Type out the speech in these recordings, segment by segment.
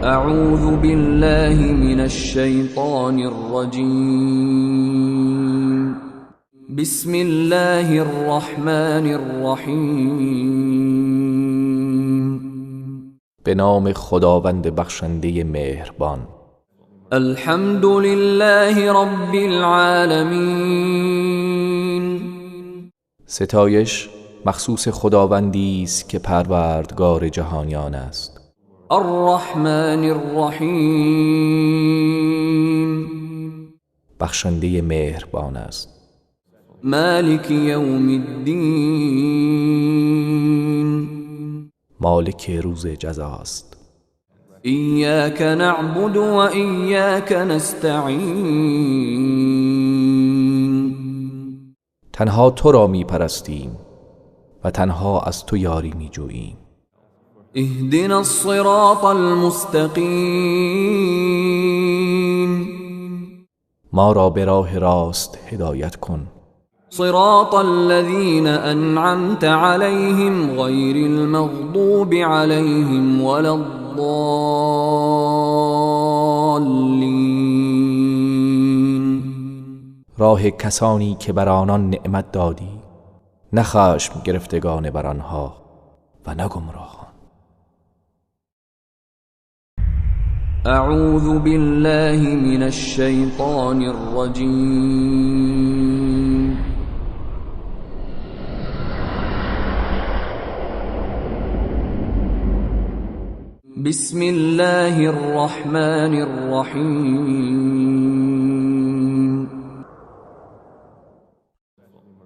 اعوذ بالله من الشیطان الرجیم. بسم الله الرحمن الرحیم. به نام خداوند بخشنده مهربان. الحمد لله رب العالمین. ستایش مخصوص خداوندی است که پروردگار جهانیان است. الرحمن الرحیم. بخشنده مهربان است. مالک یوم الدین. مالک روز جزاست. ایاک نعبد و ایاک نستعین. تنها تو را می پرستیم و تنها از تو یاری می جوییم. اهدنا الصراط المستقیم. ما را به راه راست هدایت کن. صراط الذین انعمت علیهم غیر المغضوب علیهم ولا الضالین. راه کسانی که بر آنان نعمت دادی، نه خشم گرفتگان بر آنها و نه گمراهان. اعوذ بالله من الشیطان الرجیم. بسم الله الرحمن الرحیم.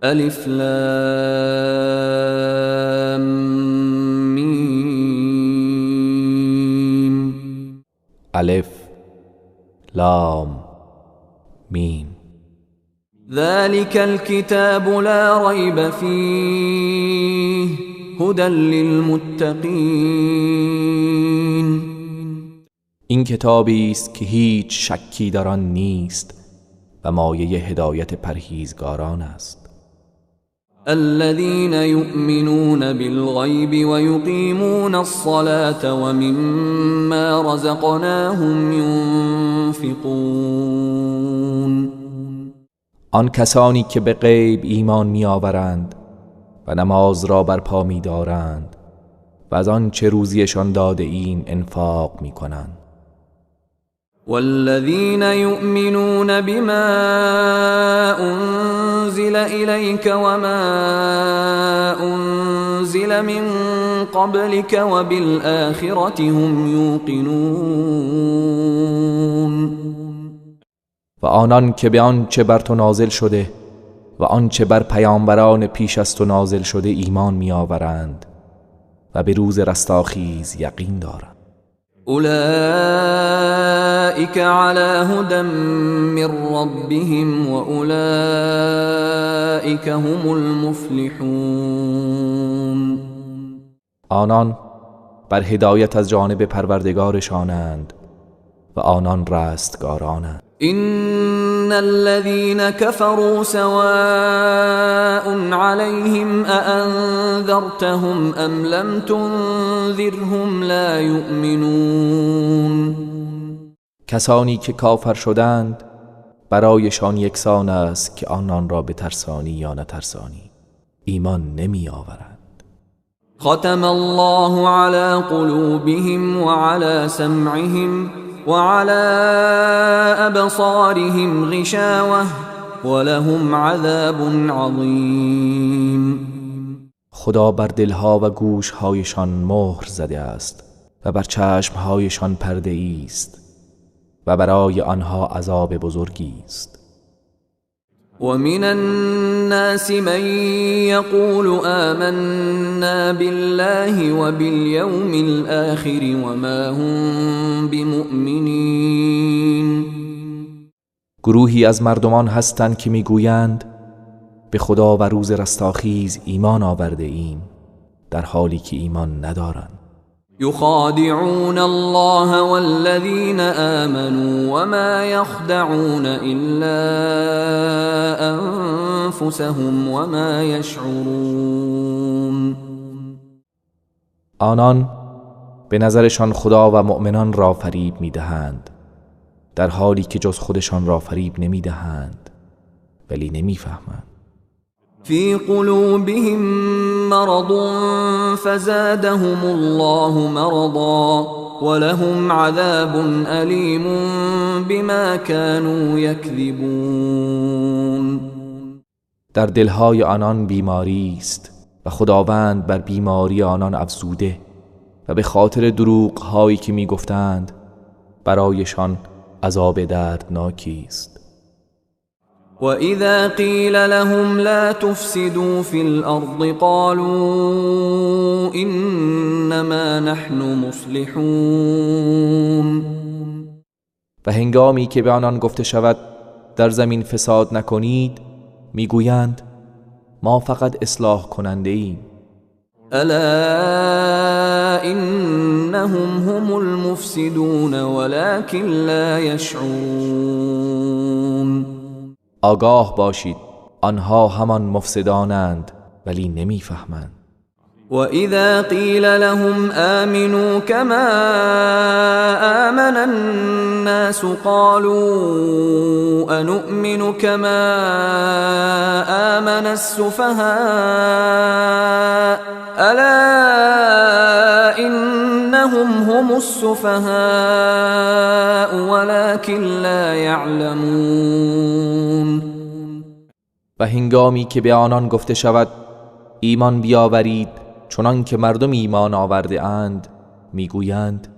الف لام میم. الف لام میم. ذلك الكتاب لا ریب فیه هدى للمتقین. این کتابی است که هیچ شکی در آن نیست و مایه هدایت پرهیزگاران است. الذين يؤمنون بالغیب ويقيمون الصلاة ومما رزقناهم ينفقون. آن کسانی که به غیب ایمان می‌آورند و نماز را برپا می‌دارند و از آنچه روزیشان داده ایم انفاق می‌کنند. والذین یؤمنون بما انزل الیک وما انزل من قبلک وبالآخرة هم یوقنون. و آنان که به آنچه بر تو نازل شده و آنچه بر پیامبران پیش از تو نازل شده ایمان می‌آورند و به روز رستاخیز یقین دارند. اولئک علی هدی من ربهم و اولئک هم المفلحون. آنان بر هدایت از جانب پروردگارشانند و آنان رستگارانند. ان الذين كفروا سواء عليهم أأنذرتهم أم لم تنذرهم لا يؤمنون. کسانی که کافر شدند برایشان یکسان است که آنان را بترسانی یا نترسانی، ایمان نمی آورند. ختم الله على قلوبهم وعلى سمعهم وعلى أبصارهم غشاوة ولهم عذاب عظیم. خدا بر دلها و گوشهایشان مهر زده است و بر چشمهایشان پرده است و برای آنها عذاب بزرگی است. ومن الناس من يقول آمنا بالله وباليوم الآخر وما هم بمؤمنین. گروهی از مردمان هستند که میگویند به خدا و روز رستاخیز ایمان آورده ایم، در حالی که ایمان ندارند. يخادعون الله والذين آمنوا وما يخدعون إلا أنفسهم وما يشعرون. آنان به نظرشان خدا و مؤمنان را فریب میدهند، در حالی که جز خودشان را فریب نمیدهند، ولی نمیفهمند. فی قلوبهم مرض فزادهم الله مرضا ولهم عذاب ألیم بما كانوا یکذبون. در دلهای آنان بیماری است و خداوند بر بیماری آنان افزوده و به خاطر دروغ هایی که میگفتند برایشان عذاب دردناکی است. وَإِذَا قِيلَ لَهُمْ لَا تُفْسِدُوا فِي الْأَرْضِ قَالُوا إِنَّمَا نَحْنُ مُصْلِحُونَ. و هنگامی که به آنان گفته شود در زمین فساد نکنید، میگویند ما فقط اصلاح کننده ایم. ألا إنهم هم المفسدون ولكن لا يشعرون. آگاه باشید آنها همان مفسدانند ولی نمیفهمند. وَإِذَا قِيلَ لَهُمْ آمِنُوا كَمَا آمَنَ النَّاسُ قَالُوا أَنُؤْمِنُ كَمَا آمَنَ السُّفَهَاءُ أَلَا إِنَّهُمْ هُمُ السُّفَهَاءُ وَلَكِنْ لَا يَعْلَمُونَ. و هنگامی که به آنان گفته شود ایمان بیاورید چنان که مردم ایمان آورده اند، میگویند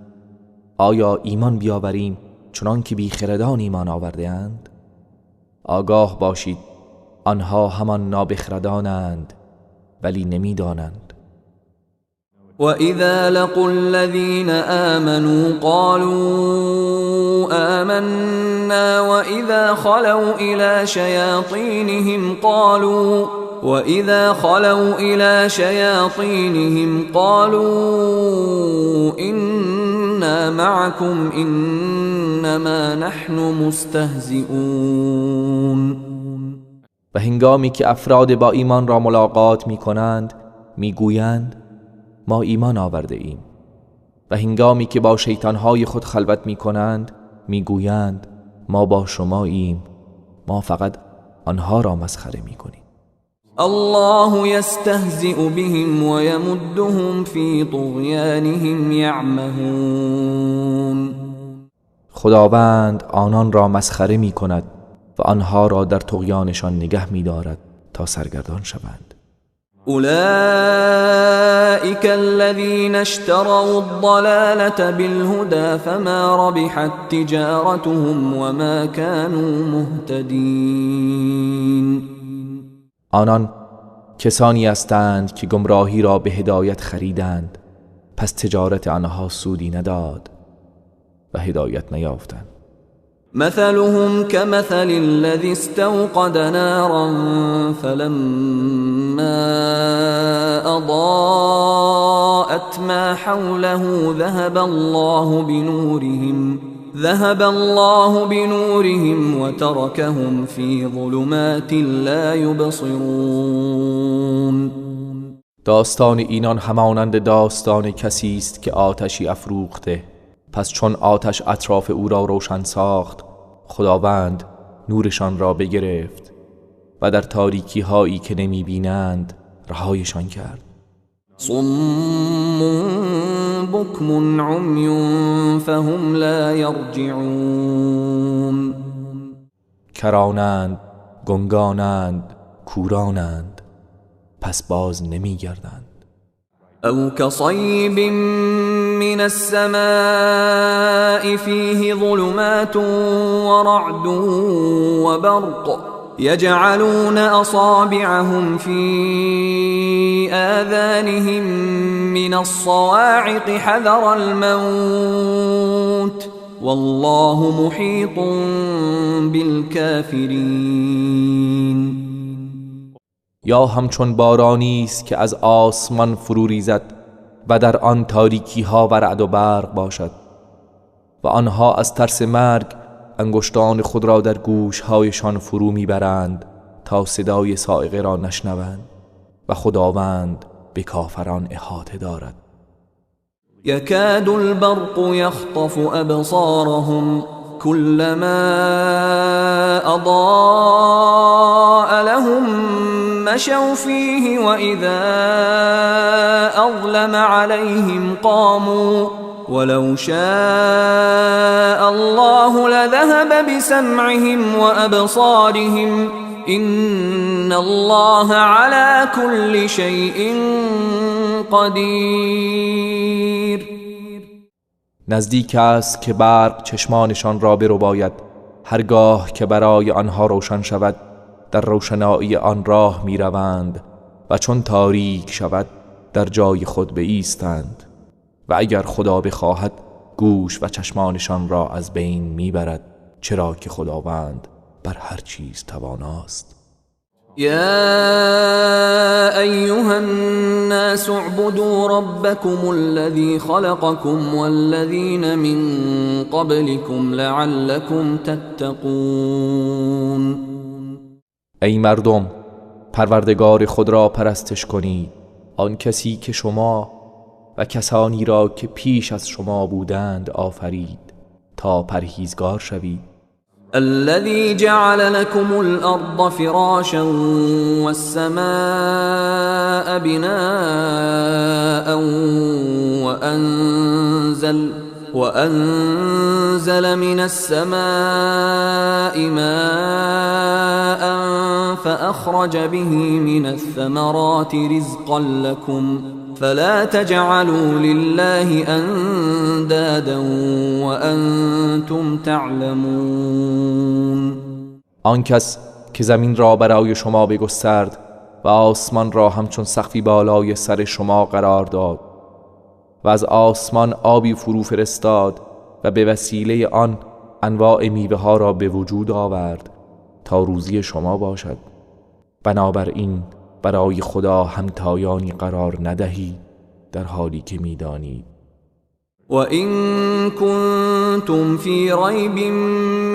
آیا ایمان بیاوریم چنان که بیخردان ایمان آورده اند؟ آگاه باشید آنها همان نابخردانند ولی نمیدانند. وَإِذَا لَقُوا الَّذِينَ آمَنُوا قَالُوا آمَنَّا وَإِذَا خَلَوْا إِلَى شَيَاطِينِهِمْ قَالُوا إِنَّا مَعَكُمْ إِنَّمَا نَحْنُ مُسْتَهْزِئُونَ. و هنگامی که افراد با ایمان را ملاقات می کنند می گویند ما ایمان آورده ایم، و هنگامی که با شیطانهای خود خلوت می کنند می گویند ما با شما ایم، ما فقط آنها را مسخره می کنیم. الله يستهزئ بهم ويمدهم في طغيانهم يعمهون. خداوند آنان را مسخره می کند و آنها را در طغیانشان نگه می دارد تا سرگردان شوند. أولئك الذين اشتروا الضلالة بالهدى فما ربحت تجارتهم وما كانوا مهتدين. آنان کسانی هستند که گمراهی را به هدایت خریدند، پس تجارت آنها سودی نداد و هدایت نیافتند. مثلهم كمثل الذي استوقد نارا فلما أضاءت ما حوله ذهب الله بنورهم وتركهم في ظلمات لا يبصرون. داستان اینان همانند داستان کسی است که آتشی افروخته، پس چون آتش اطراف او را روشن ساخت، خداوند نورشان را بگرفت و در تاریکی هایی که نمی بینند رهایشان کرد. صم بکم عمی فهم لا یرجعون. کرانند، گنگانند، کورانند، پس باز نمی گردند. او كصيب من السماء فيه ظلمات ورعد وبرق يجعلون أصابعهم في آذانهم من الصواعق حذر الموت والله محيط بالكافرين. یا همچون بارانی است که از آسمان فرو ریزد و در آن تاریکی ها و رعد و برق باشد و آنها از ترس مرگ انگشتان خود را در گوشهایشان فرو میبرند تا صدای صاعقه را نشنوند و خداوند به کافران احاطه دارد. يكاد البرق يخطف أبصارهم كلما أضاء لهم مشوا فيه وإذا أظلم عليهم قاموا ولو شاء الله لذهب بسمعهم وأبصارهم إن الله على كل شيء قدیر. نزدیک است که برق چشمانشان را برباید، هرگاه که برای آنها روشن شود در روشنایی آن راه می روند و چون تاریک شود در جای خود بایستند و اگر خدا بخواهد گوش و چشمانشان را از بین می برد، چرا که خداوند بر هر چیز تواناست. یا ایها الناس اعبدوا ربكم الذي خلقكم والذین من قبلكم لعلكم تتقون. ای مردم، پروردگار خود را پرستش کنید، آن کسی که شما و کسانی را که پیش از شما بودند آفرید تا پرهیزگار شوید. الذي جعل لكم الأرض فراشا والسماء بناء وأنزل من السماء ماء فأخرج به من الثمرات رزقا لكم فلا تجعلوا لله اندادا وانتم تعلمون. آن کس که زمین را برای شما بگسترد و آسمان را همچون سقفی بالای سر شما قرار داد و از آسمان آبی فرو فرستاد و به وسیله آن انواع میوه ها را به وجود آورد تا روزی شما باشد، بنابراین برای خدا همتایانی قرار ندهید در حالی که میدانید. و این کنتم فی ریب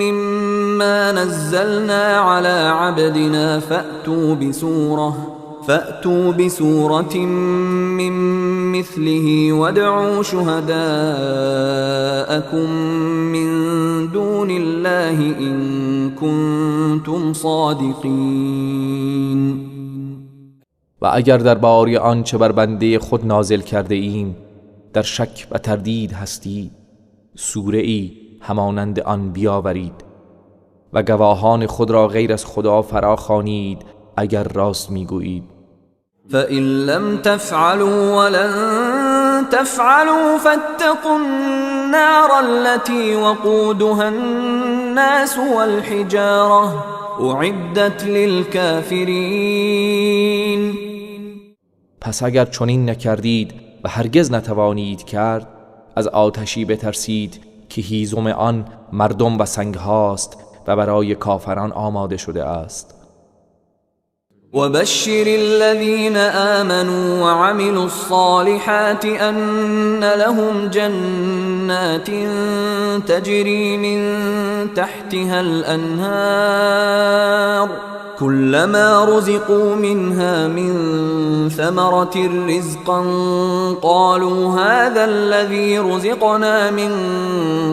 مما نزلنا علی عبدنا فأتوا بسورة من مثله وادعوا شهداءكم من دون الله إن كنتم صادقین. و اگر درباره آنچه بر بنده خود نازل کرده ایم در شک و تردید هستید، سوره ای همانند آن بیاورید و گواهان خود را غیر از خدا فراخوانید اگر راست میگویید. فإن لم تفعلوا ولن تفعلوا فاتقوا النار التي وقودها الناس والحجارة اعدت للكافرین. پس اگر چنین نکردید و هرگز نتوانید کرد، از آتشی بترسید که هیزم آن مردم و سنگ هاست و برای کافران آماده شده است. وبشر الذين آمنوا وعملوا الصالحات أن لهم جنات تجري من تحتها الأنهار كلما رزقوا منها من ثمرة رزقا قالوا هذا الذي رزقنا من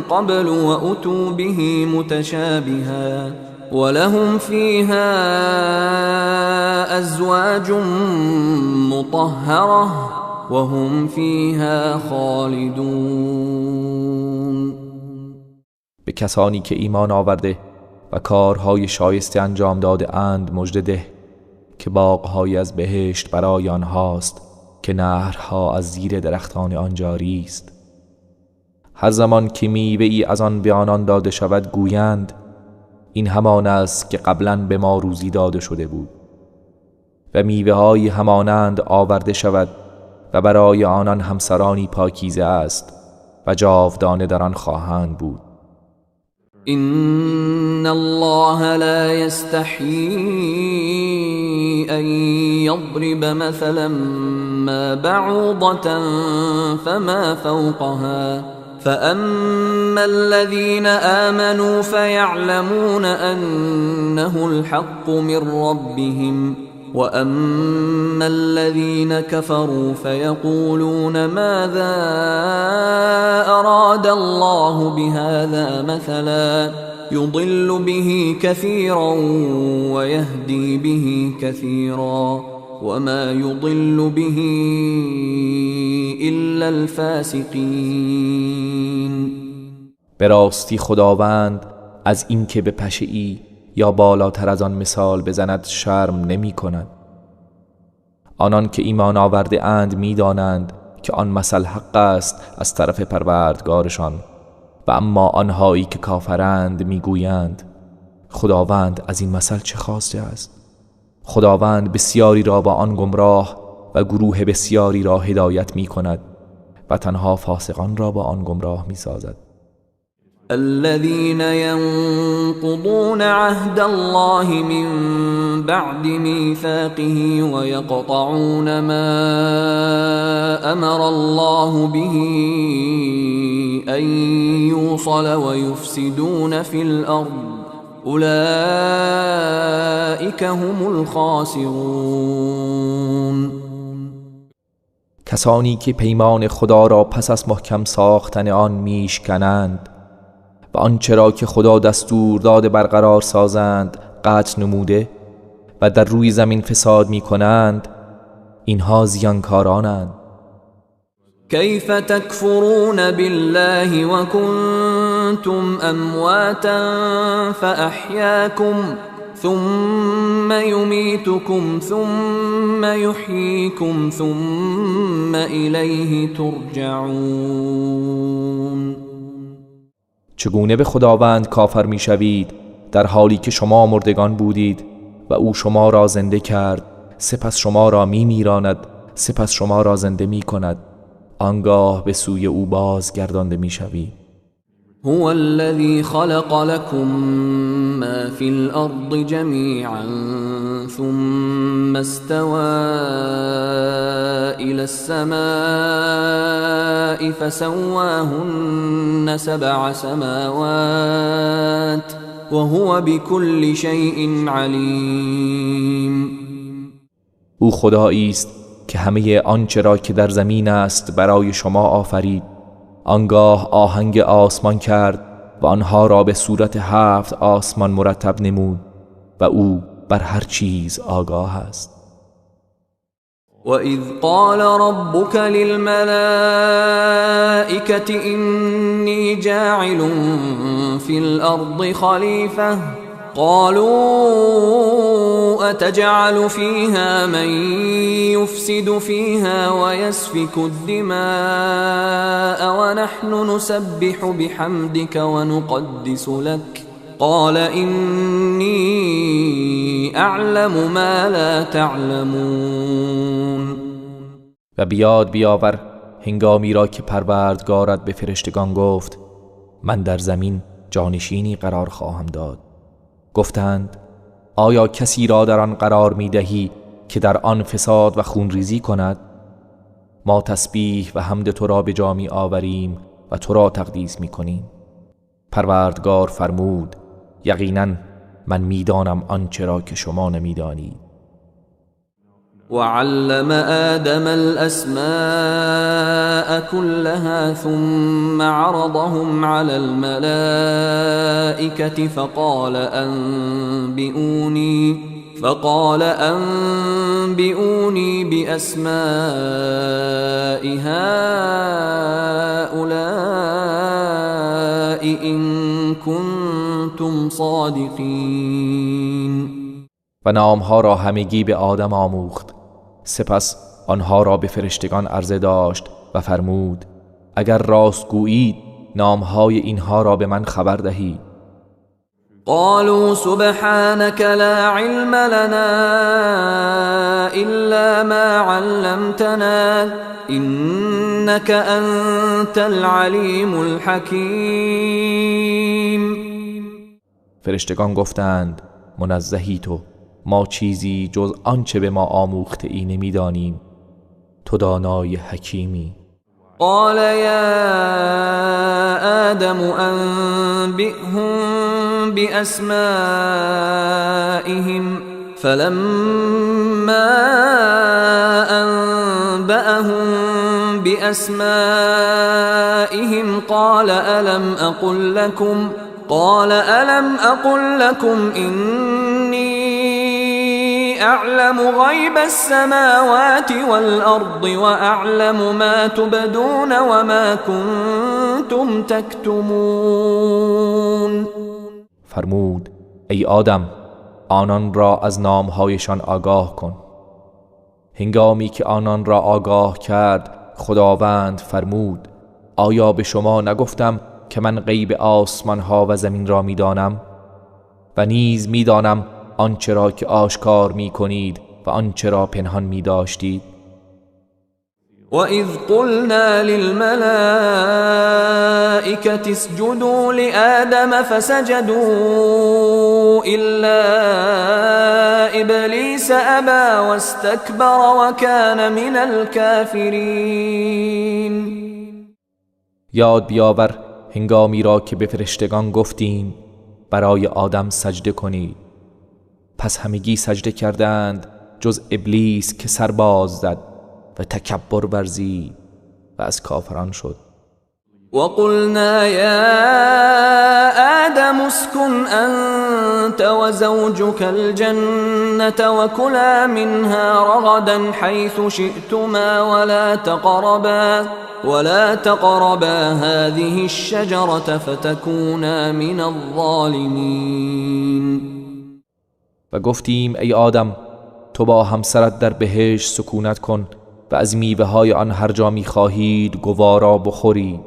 قبل وأتوا به متشابها ولهم فيها أزواج مطهرة وهم فيها خالدون. به کسانی که ایمان آورده و کارهای شایسته انجام داده اند مژده ده که باغ‌های از بهشت برای آنهاست که نهرها از زیر درختان آن جاری است. هر زمان که میوه‌ای از آن به آنان داده شود گویند این همان است که قبلا به ما روزی داده شده بود، و میوه‌های همانند آورده شود و برای آنان همسرانی پاکیزه است و جاودانه در آن خواهند بود. إن الله لا يستحيي أن يضرب مثلا ما بعوضة فما فوقها فأما الذين آمنوا فيعلمون أنه الحق من ربهم وأما الذين كفروا فيقولون ماذا أراد الله بهذا مثلا يضل به كثيرا ويهدي به كثيرا وما يضل به إلا الفاسقين. به راستی خداوند از اینکه به پشه‌ای یا بالاتر از آن مثال بزند شرم نمی کند. آنان که ایمان آورده اند می دانند که آن مثل حق است از طرف پروردگارشان، و اما آنهایی که کافرند می گویند خداوند از این مثل چه خواسته است؟ خداوند بسیاری را با آن گمراه و گروه بسیاری را هدایت می کند و تنها فاسقان را با آن گمراه می سازد. الذين ينقضون عهد الله من بعد ميثاقه ويقطعون ما أمر الله به أن يوصل ويفسدون في الأرض أولئك هم الخاسرون. کسانی که پیمان خدا را پس از محکم ساختن آن میشکنند و آنچه را که خدا دستور داده برقرار سازند قطع نموده و در روی زمین فساد می کنند، اینها زیانکارانند. کیف تکفرون بالله وکنتم امواتا فاحیاکم ثم یمیتکم ثم یحییکم ثم الیه ترجعون. چگونه به خداوند کافر میشوید در حالی که شما مردگان بودید و او شما را زنده کرد، سپس شما را میمیراند، سپس شما را زنده میکند، آنگاه به سوی او بازگردانده میشوید. هو الذی خلق لكم ما فی الارض جمیعا ثم استوى الى السماء فسواهن 7 سماوات وهو بكل شیء علیم. او خدایی است که همه آنچه را که در زمین است برای شما آفرید، آنگاه آهنگ آسمان کرد و آنها را به صورت 7 آسمان مرتب نمود و او بر هر چیز آگاه است. وَإِذْ قَالَ رَبُّكَ لِلْمَلَائِكَةِ إِنِّي جَاعِلٌ فِي الْأَرْضِ خَلِيفَةً قَالُوا أَتَجْعَلُ فِيهَا مَن يُفْسِدُ فِيهَا وَيَسْفِكُ الدِّمَاءَ وَنَحْنُ نُسَبِّحُ بِحَمْدِكَ وَنُقَدِّسُ لَكَ قَالَ إِنِّي أَعْلَمُ ما لا تعلمون. و بیاد بیاور هنگامی را که پروردگارت به فرشتگان گفت من در زمین جانشینی قرار خواهم داد. گفتند آیا کسی را در آن قرار می دهی که در آن فساد و خونریزی کند؟ ما تسبیح و حمد تو را به جا می آوریم و تو را تقدیس می کنیم. پروردگار فرمود یقینا من می دانم آنچه را که شما نمی دانید. وعلم آدم الأسماء كلها ثم عرضهم على الملائكة فقال أنبئوني بأسماء هؤلاء إن كنتم صادقين. و نامها را همگی به آدم آموخت، سپس آنها را به فرشتگان عرضه داشت و فرمود اگر راست گویید نامهای اینها را به من خبر دهید. قالوا سبحانك لا علم لنا إلا ما علمتنا إنك أنت العلیم الحکیم. فرشتگان گفتند منزهی تو، ما چیزی جز آنچه به ما آموخته ای نمیدانیم، تو دانای حکیمی. قال یا آدم انبئهم بأسمائهم فلما أنبأهم بأسمائهم قال ألم أقل لكم إني أعلم غيب السماوات والأرض وأعلم ما تبدون وما كنتم تكتمون. فرمود ای آدم، آنان را از نامهایشان آگاه کن. هنگامی که آنان را آگاه کرد، خداوند فرمود آیا به شما نگفتم که من غیب آسمان ها و زمین را میدانم و نیز میدانم آنچه را که آشکار میکنید و آنچه را پنهان میداشتید؟ وَإِذْ قُلْنَا لِلْمَلَائِكَةِ اسْجُدُوا لِآدَمَ فَسَجَدُوا إِلَّا إِبْلِيسَ أَبَى وَاسْتَكْبَرَ وَكَانَ مِنَ الْكَافِرِينَ. یاد بیاور هنگامی را که به فرشتگان گفتیم برای آدم سجده کنید، پس همگی سجده کردند جز ابلیس که سر باز زد و تکبر ورزید و از کافران شد. وقلنا یا آدم اسكن انت وزوجك الجنة وكلا منها رغدا حيث شئتما ولا تقربا هذه الشجرة فتكونا من الظالمین. و گفتیم ای آدم، تو با همسرت در بهشت سکونت کن و از میوه های آن هر جا می خواهید گوارا بخورید،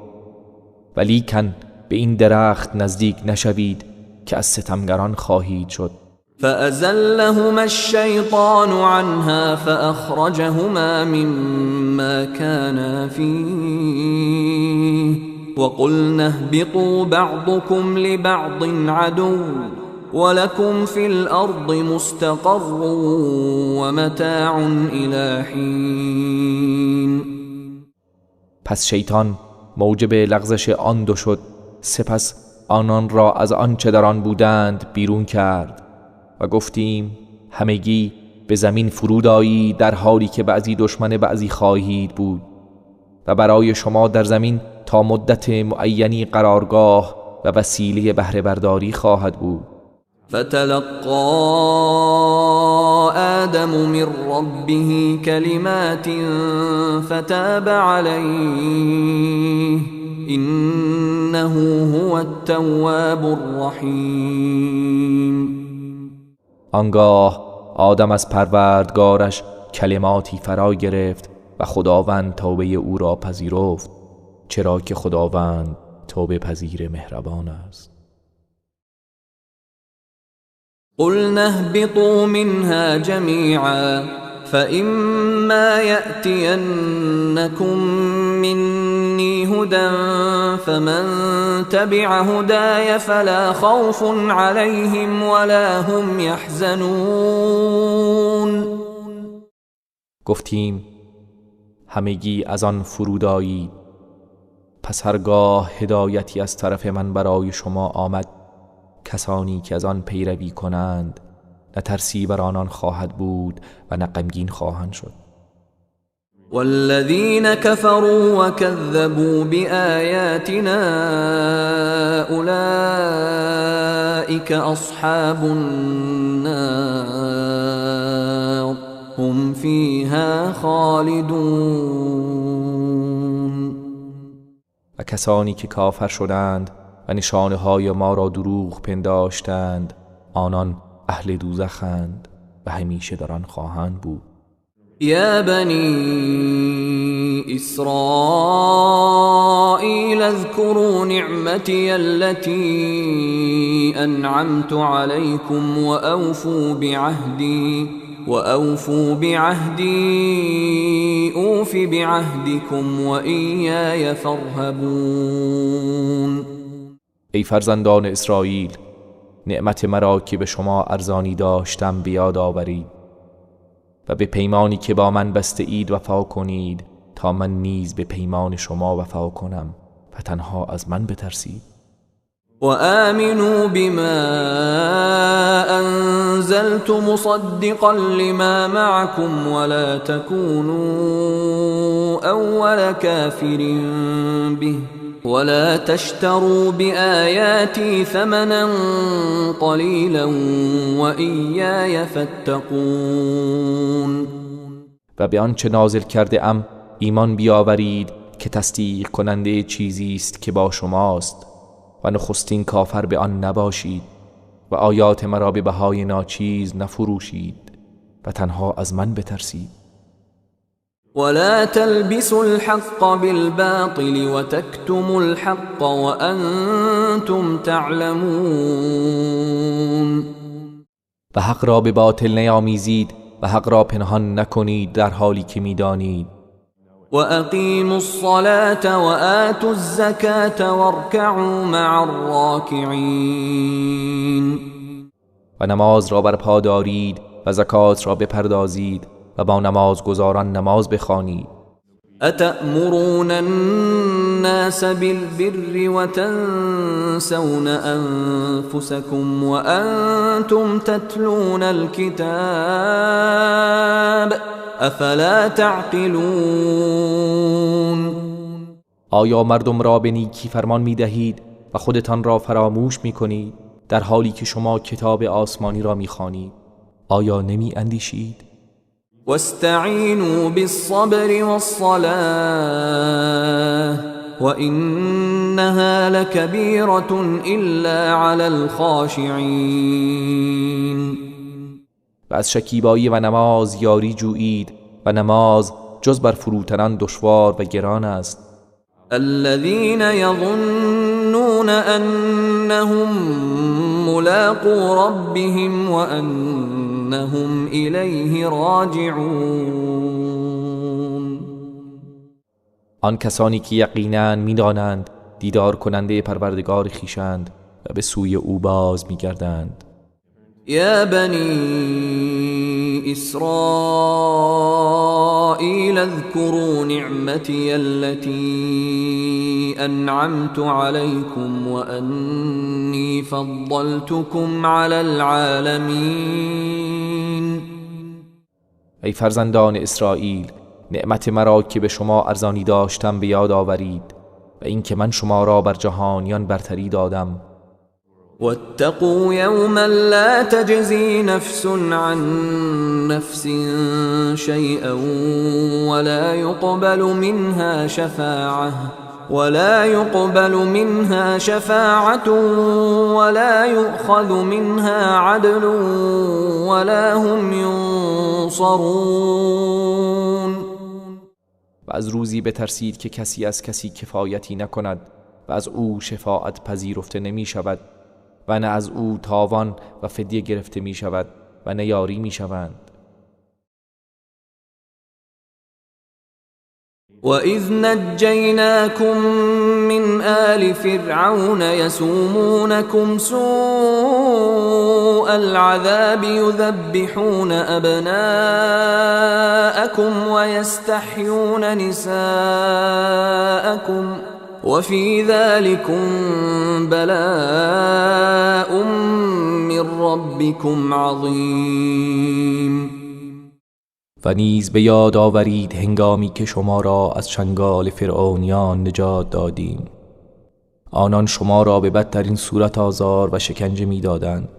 ولیکن به این درخت نزدیک نشوید که از ستمگران خواهید شد. فأزلهما الشیطان عنها فأخرجهما مما كانا فیه وقلنا اهبطوا بعضكم لبعض عدو ولكم في الأرض مستقر ومتاع إلى حين. پس شیطان موجب لغزش آن دو شد، سپس آنان را از آنچه در آن بودند بیرون کرد و گفتیم همگی به زمین فرود آیید در حالی که بعضی دشمن بعضی خواهید بود و برای شما در زمین تا مدت معینی قرارگاه و وسیله بهره برداری خواهد بود. فتلقى آدم من ربه كلمات فتاب عليه إنه هو التواب الرحیم. آنگاه آدم از پروردگارش کلماتی فرا گرفت و خداوند توبه او را پذیرفت، چرا که خداوند توبه پذیر مهربان است. قلنا اهبطوا منها جميعا فإما يأتينكم مني هدى فمن تبع هداي فلا خوف عليهم ولا هم يحزنون. گفتیم همگی از آن فرود آیید، پس هرگاه هدایتی از طرف من برای شما آمد، کسانی که از آن پیروی کنند نه ترسی بر آنان خواهد بود و نه غمگین خواهند شد. والذین كفروا وكذبوا بآیاتنا اولئک اصحاب النار هم فیها خالدون. و کسانی که کافر شدند و نشانه های ما را دروغ پنداشتند، آنان اهل دوزخند و همیشه در آن خواهند بود. یا بنی اسرائیل اذکروا نعمتی التي انعمت علیکم وأوفوا بعهدی اوف بعهدکم وإیای فارهبون. ای فرزندان اسرائیل، نعمت مرا که به شما ارزانی داشتم بیاد آورید و به پیمانی که با من بسته اید وفا کنید تا من نیز به پیمان شما وفا کنم و تنها از من بترسید. وآمنوا بما أنزلت مصدقا لما معكم ولا تكونوا أول كافر به ولا تشتروا بآياتي ثمنا قليلا وإياي فاتقون. و به آنچه نازل کرده ام ایمان بیاورید که تصدیق کننده چیزی است که با شماست و نخستین کافر به آن نباشید و آیات مرا به بهای ناچیز نفروشید و تنها از من بترسید. ولا تلبسوا الحق بالباطل وتكتموا الحق وأنتم تعلمون. و حق را به باطل نیامیزید و حق را پنهان نکنید در حالی که میدانید. وأقیموا الصلاة وآتوا الزکاة وارکعوا مع الراکعین. و نماز را برپا دارید و زکات را بپردازید و با نمازگزاران نماز بخوانید. اتأمرون الناس بالبر وتنسون انفسكم وانتم تتلون الكتاب افلا تعقلون. آیا مردم را به نیکی فرمان می دهید و خودتان را فراموش می کنید در حالی که شما کتاب آسمانی را می خوانید؟ آیا نمی اندیشید؟ واستعینوا بالصبر والصلاة وإنها لكبيرة إلا على الخاشعین. و از شکیبایی و نماز یاری جویید و نماز جز بر فروتنان دشوار و گران است. الذين يظنون أنهم ملاقو ربهم وأنهم إليه راجعون. آن کسانی که یقینا می‌دانند دیدار کننده پروردگار خویشند و به سوی او باز می‌گردند. یا بنی اسرائیل اذكروا نعمتی التي انعمت عليكم وانی فضلتكم على العالمین. ای فرزندان اسرائیل، نعمت مرا که به شما ارزانی داشتم به یاد آورید و اینکه من شما را بر جهانیان برتری دادم. واتقوا يوما لا تجزي نفس عن نفس شيئا ولا يقبل منها شفاعة ولا يؤخذ منها عدل ولا هم ينصرون. و از روزی بترسید که کسی از کسی کفایتی نکند و از او شفاعت پذیرفته نمی شود و نه از او تاوان و فدیه گرفته می شود و نه یاری می شوند. وَإِذْ نَجَّيْنَاكُمْ مِنْ آلِ فِرْعَوْنَ يَسُومُونَكُمْ سُوءَ الْعَذَابِ يُذَبِّحُونَ أَبْنَاءَكُمْ وَيَسْتَحْيُونَ نِسَاءَكُمْ وَفِي ذَلِكُمْ بَلَاءٌ مِّن رَّبِّكُمْ عَظِيمٌ. و نیز به یاد آورید هنگامی که شما را از چنگال فرعونیان نجات دادیم. آنان شما را به بدترین صورت آزار و شکنجه می‌دادند.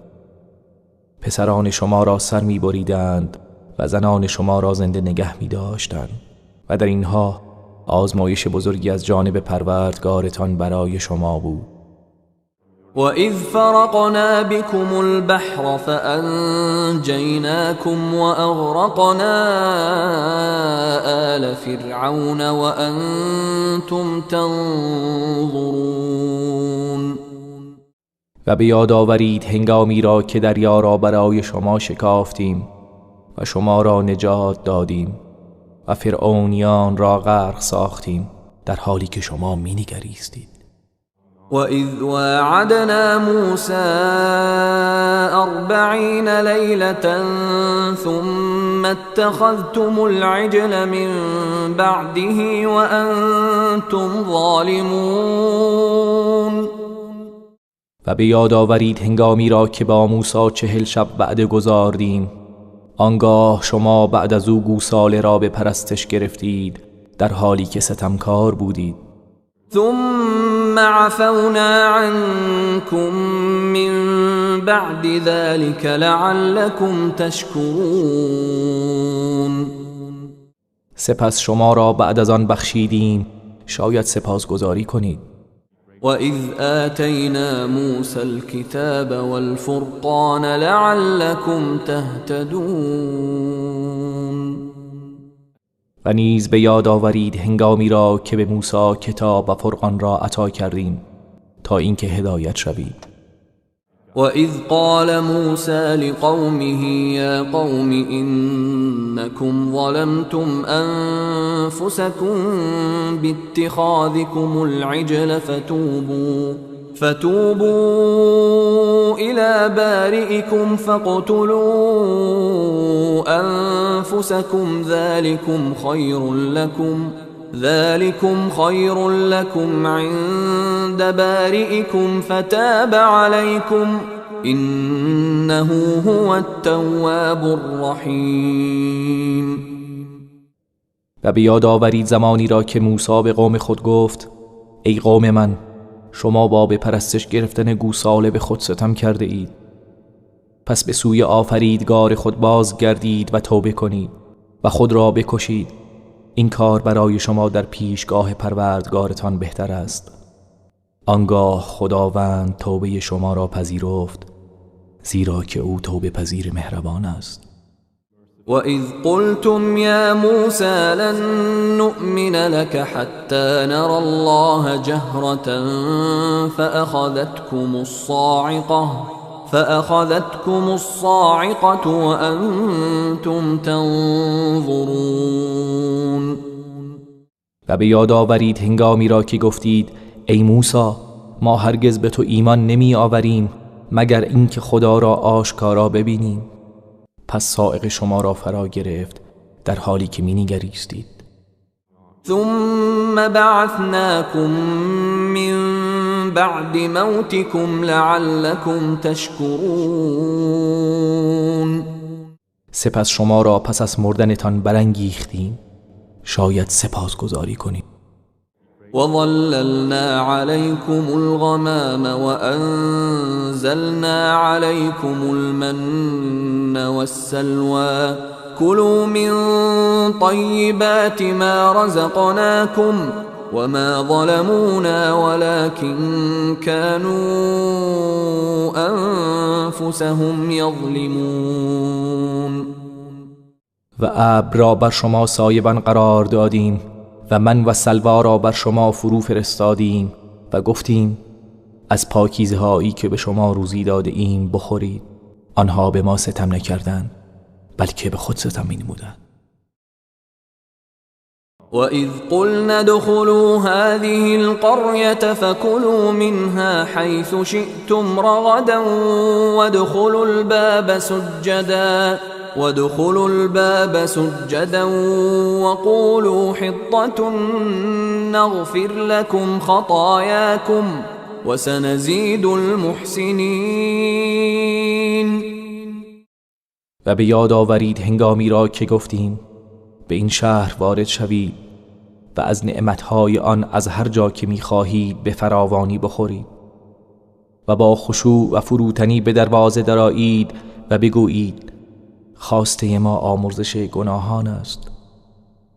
پسران شما را سر می‌بریدند و زنان شما را زنده نگه می‌داشتند و در اینها آزمایش بزرگی از جانب پروردگارتان برای شما بود. وَإِذْ فَرَقْنَا بِكُمُ الْبَحْرَ فَأَنْجَيْنَاكُمْ وَأَغْرَقْنَا آلَ فِرْعَوْنَ وَأَنْتُمْ تَنْظُرُونَ. و به یاد آورید هنگامی را که دریا را برای شما شکافتیم و شما را نجات دادیم و فرعونیان را غرق ساختیم در حالی که شما مینگریستید. وَإِذْ وَاعَدْنَا مُوسَى 40 لَيْلَةً ثُمَّ اتَّخَذْتُمُ الْعِجْلَ مِنْ بَعْدِهِ وَأَنْتُمْ ظَالِمُونَ. و به یاد آورید هنگامی را که با موسی 40 شب وعده گذاردیم، آنگاه شما بعد از او گوساله را به پرستش گرفتید در حالی که ستمکار بودید. ثم عفونا عنكم من بعد ذلك لعلكم تشكرون. سپس شما را بعد از آن بخشیدیم، شاید سپاسگزاری کنید. وَإِذْ آتَيْنَا مُوسَى الْكِتَابَ وَالْفُرْقَانَ لَعَلَّكُمْ تَهْتَدُونَ. و نیز به یاد آورید هنگامی را که به موسی کتاب و فرقان را عطا کردیم تا اینکه هدایت شوید. وَإِذْ قَالَ مُوسَى لِقَوْمِهِ يَا قَوْمِ إِنَّكُمْ ظَلَمْتُمْ أَنفُسَكُمْ بِاتِّخَاذِكُمُ الْعِجْلَ فَتُوبُوا إِلَى بَارِئِكُمْ فَاقْتُلُوا أَنفُسَكُمْ ذَلِكُمْ خَيْرٌ لَكُمْ عِندَ بَارِئِكُمْ فَتَابَ عَلَيْكُمْ إِنَّهُ هُوَ التَّوَّابُ الرَّحِيمُ. و به یاد آورید زمانی را که موسی به قوم خود گفت ای قوم من، شما با به پرستش گرفتن گوساله به خود ستم کرده اید، پس به سوی آفریدگار خود باز گردید و توبه کنید و خود را بکشید، این کار برای شما در پیشگاه پروردگارتان بهتر است. آنگاه خداوند توبه شما را پذیرفت، زیرا که او توبه پذیر مهربان است. وَإِذْ قُلْتُمْ يَا مُوسَى لَن نُّؤْمِنَ لَكَ حَتَّى نَرَى اللَّهَ جَهْرَةً فَأَخَذَتْكُمُ الصَّاعِقَةُ وَأَنْتُمْ تَنظُرُونَ. و به یاد آورید هنگامی را که گفتید ای موسی، ما هرگز به تو ایمان نمی آوریم مگر اینکه خدا را آشکارا ببینیم. پس صاعقه شما را فرا گرفت در حالی که می نگریستید. ثم بعثناکم من بعد موتكم لعلكم تشکرون. سپس شما را پس از مردنتان برانگیختیم، شاید سپاسگزاری کنید. وظللنا عليكم الغمام وأنزلنا عليكم المن والسلوى كلوا من طيبات ما رزقناكم وما ظلمونا ولكن كانوا أنفسهم يظلمون. و ابر را بر شما سایبان قرار دادیم و من و سلوا را بر شما فرو فرستادیم و گفتیم از پاکیزه هایی که به شما روزی داده ایم بخورید. آنها به ما ستم نکردند بلکه به خود ستم می‌نمودند. وَإِذْ قُلْنَا ادْخُلُوا هَذِهِ الْقَرْيَةَ فَكُلُوا مِنْهَا حَيْثُ شِئْتُمْ رَغَدًا وَادْخُلُوا الْبَابَ سُجَّدًا وَقُولُوا حِطَّةٌ نَغْفِرْ لَكُمْ خَطَايَاكُمْ وَسَنَزِيدُ الْمُحْسِنِينَ. و به یاد آورید هنگامی را که گفتیم به این شهر وارد شوید و از نعمتهای آن از هر جا که می‌خواهید به فراوانی بخورید و با خشوع و فروتنی به دروازه درآیید و بگویید خواسته ما آمرزش گناهان است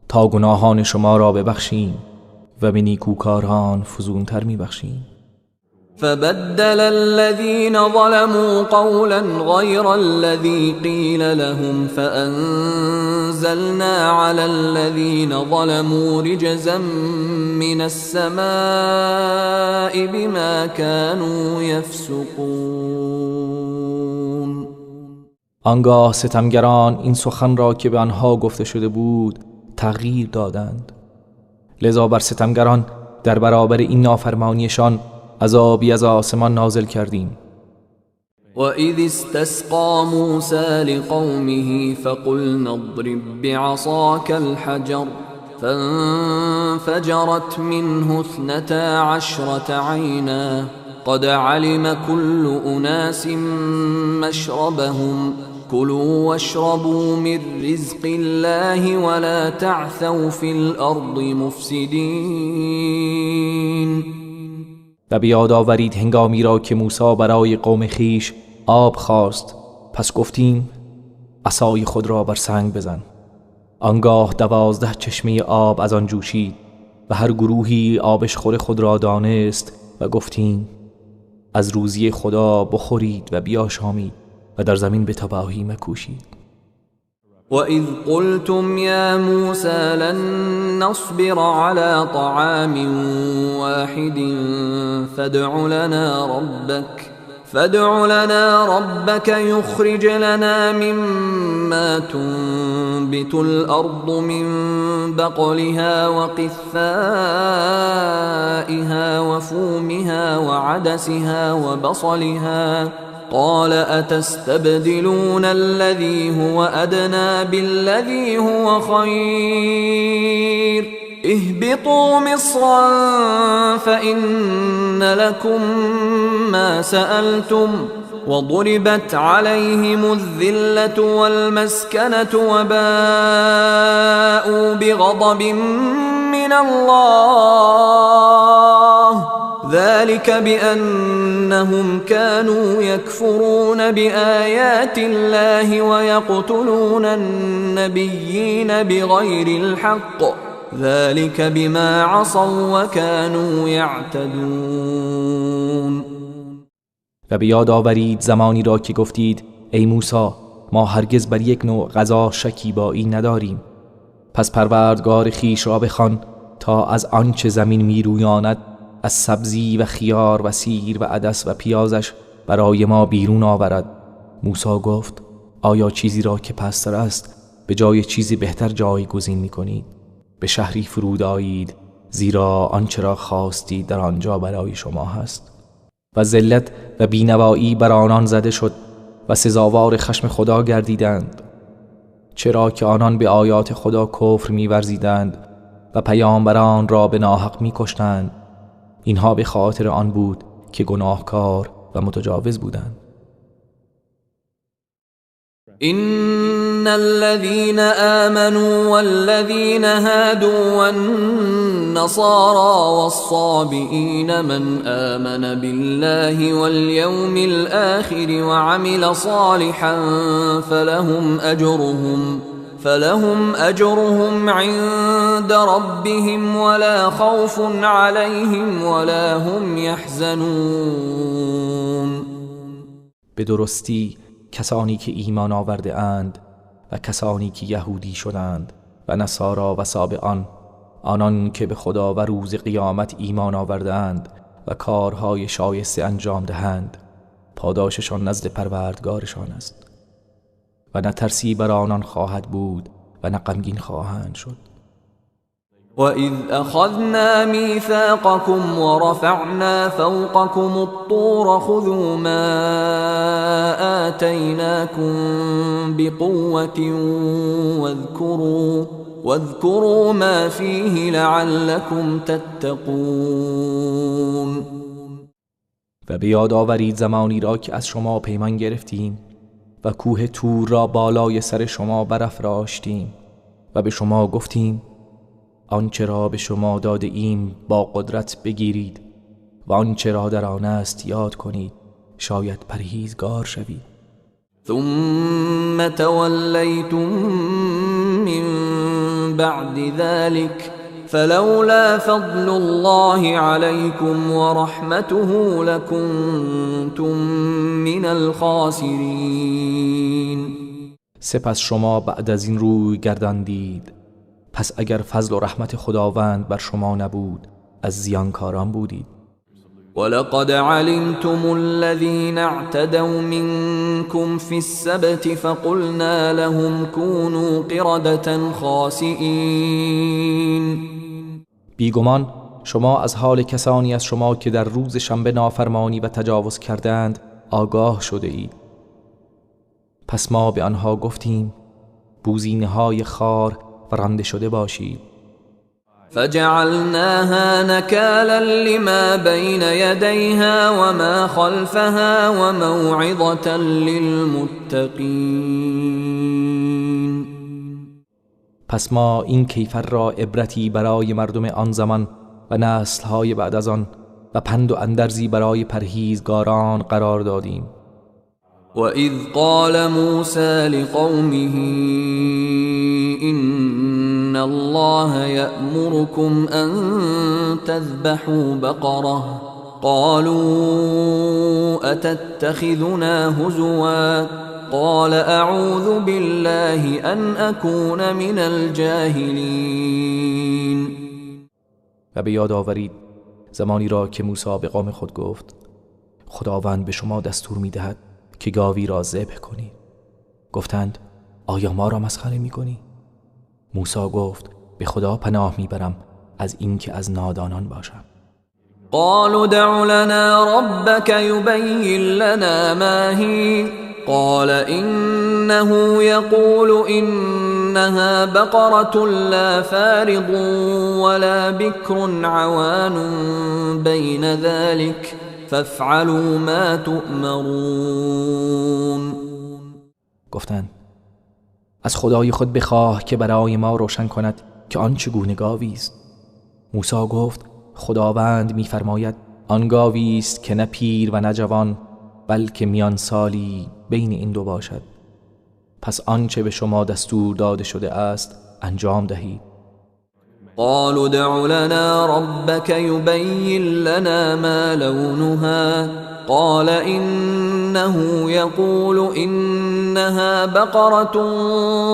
تا گناهان شما را ببخشیم و به نیکوکاران فزونتر میبخشیم. فبدل الذين ظلموا قولا غير الذي قيل لهم فأنزلنا على الذين ظلموا رجزا من السماء بما كانوا يفسقون. آنگاه ستمگران این سخن را که به آنها گفته شده بود تغییر دادند، لذا بر ستمگران در برابر این نافرمانیشان عذابی از آسمان نازل کردیم. وَإِذِ اسْتَسْقَى مُوسَى لِقَوْمِهِ فَقُلْنَا اضْرِبْ بِعَصَاكَ الْحَجَرَ فَانْفَجَرَتْ مِنْهُ 12 عَيْنًا قد علم كل أناس مشربهم كلوا واشربوا من رزق الله ولا تعثوا في الأرض مفسدين. و بیاد آورید هنگامی را که موسی برای قوم خیش آب خواست، پس گفتیم عصای خود را بر سنگ بزن. آنگاه 12 چشمه آب از آن جوشید و هر گروهی آبشخور خود را دانست و گفتیم از روزی خدا بخورید و بیاشامید و در زمین به تباهی مکوشید. وَإِذْ قُلْتُمْ يَا مُوسَى لَنْ نَصْبِرَ عَلَى طَعَامٍ وَاحِدٍ فَادْعُ لَنَا رَبَّكَ يُخْرِجْ لَنَا مِمَّا تُنبِتُ الْأَرْضُ مِنْ بَقْلِهَا وَقِثَّائِهَا وَفُومِهَا وَعَدَسِهَا وَبَصَلِهَا قال أتستبدلون الذي هو أدنى بالذي هو خير اهبطوا مصرا فإن لكم ما سألتم وضربت عليهم الذلة والمسكنة وباءوا بغضب من الله ذلك بأنهم كانوا يكفرون بآيات الله ويقتلون النبيين بغير الحق ذلك بما عصوا وكانوا يعتدون. و به یاد آورید زمانی را که گفتید ای موسی ما هرگز بر یک نوع غذا شکیبایی نداریم، پس پروردگار خیش را بخوان تا از آنچه زمین میرویاند از سبزی و خیار و سیر و عدس و پیازش برای ما بیرون آورد. موسی گفت آیا چیزی را که پستر است به جای چیزی بهتر جایگزین می‌کنید؟ به شهری فرود آیید زیرا آنچه را خواستید در آنجا برای شما هست. و ذلت و بینوایی بر آنان زده شد و سزاوار خشم خدا گردیدند، چرا که آنان به آیات خدا کفر می‌ورزیدند و پیامبران را به ناحق می‌کشتند. اینها به خاطر آن بود که گناهکار و متجاوز بودند. إن الذين آمنوا والذين هادوا والنصارى والصابئين من آمن بالله واليوم الآخر وعمل صالحا فلهم أجرهم عند ربهم ولا خوف عليهم ولا هم يحزنون. به درستی کسانی که ایمان آورده اند و کسانی که یهودی شدند و نصارا و سابعان، آنان که به خدا و روز قیامت ایمان آورده اند و کارهای شایسته انجام دهند، پاداششان نزد پروردگارشان است و نه ترسی بر آنان خواهد بود و نه غمگین خواهند شد. وَإِذْ أَخَذْنَا مِيثَاقَكُمْ وَرَفَعْنَا فَوْقَكُمُ الطُّورَ خُذُوا مَا آتَيْنَاكُمْ بِقُوَّةٍ وَاذْكُرُوا مَا فِيهِ لَعَلَّكُمْ تَتَّقُونَ. و به یاد آورید زمانی را که از شما پیمان گرفتیم و کوه تور را بالای سر شما برافراشتیم و به شما گفتیم آنچه را به شما داده ایم با قدرت بگیرید و آنچه را در آن است یاد کنید، شاید پرهیزگار شوید. ثم تولیتم من بعد ذلك فلولا فضل الله عليكم ورحمته لكنتم من الخاسرین. سپس شما بعد از این روی گرداندید، پس اگر فضل و رحمت خداوند بر شما نبود از زیانکاران بودید. ولقد علمتم الذين اعتدوا منكم في السبت فقلنا لهم كونوا قردة خاسئین. بیگمان شما از حال کسانی از شما که در روز شنبه نافرمانی و تجاوز کردند آگاه شده اید. پس ما به آنها گفتیم بوزینه‌های خار و رانده شده باشید. فجعلناها نكالا لما بين يديها وما خلفها وموعظة للمتقين. پس ما این کیفر را عبرتی برای مردم آن زمان و نسل‌های بعد از آن و پند و اندرزی برای پرهیزگاران قرار دادیم. وَإِذْ قَالَ مُوسَى لِقَوْمِهِ إِنَّ اللَّهَ يَأْمُرُكُمْ أَنْ تَذْبَحُوا بَقَرَةً قَالُوا أَتَتَّخِذُنَا هُزُوًا قَالَ أَعُوذُ بِاللَّهِ أَنْ أَكُونَ مِنَ الْجَاهِلِينَ. و به یاد آورید زمانی را که موسی به قوم خود گفت خداوند به شما دستور می‌دهد که گاوی را ذبح کنید. گفتند آیا ما را مسخره می‌کنی؟ موسی گفت به خدا پناه می‌برم از اینکه از نادانان باشم. قالوا ادع لنا ربك يبين لنا ما هي قال إنه يقول إنها بقرة لا فارض ولا بكر عوان بين ذلك فافعلوا ما تؤمرون. گفتند از خدای خود بخواه که برای ما روشن کند که آن چگونه گاوی است. موسی گفت خداوند می‌فرماید آن گاوی است که نه پیر و نه جوان، بلکه میان سالی بین این دو باشد. پس آنچه به شما دستور داده شده است انجام دهید. قالوا ادع لنا ربك يبين لنا ما لونها قال إنه يقول إنها بقرة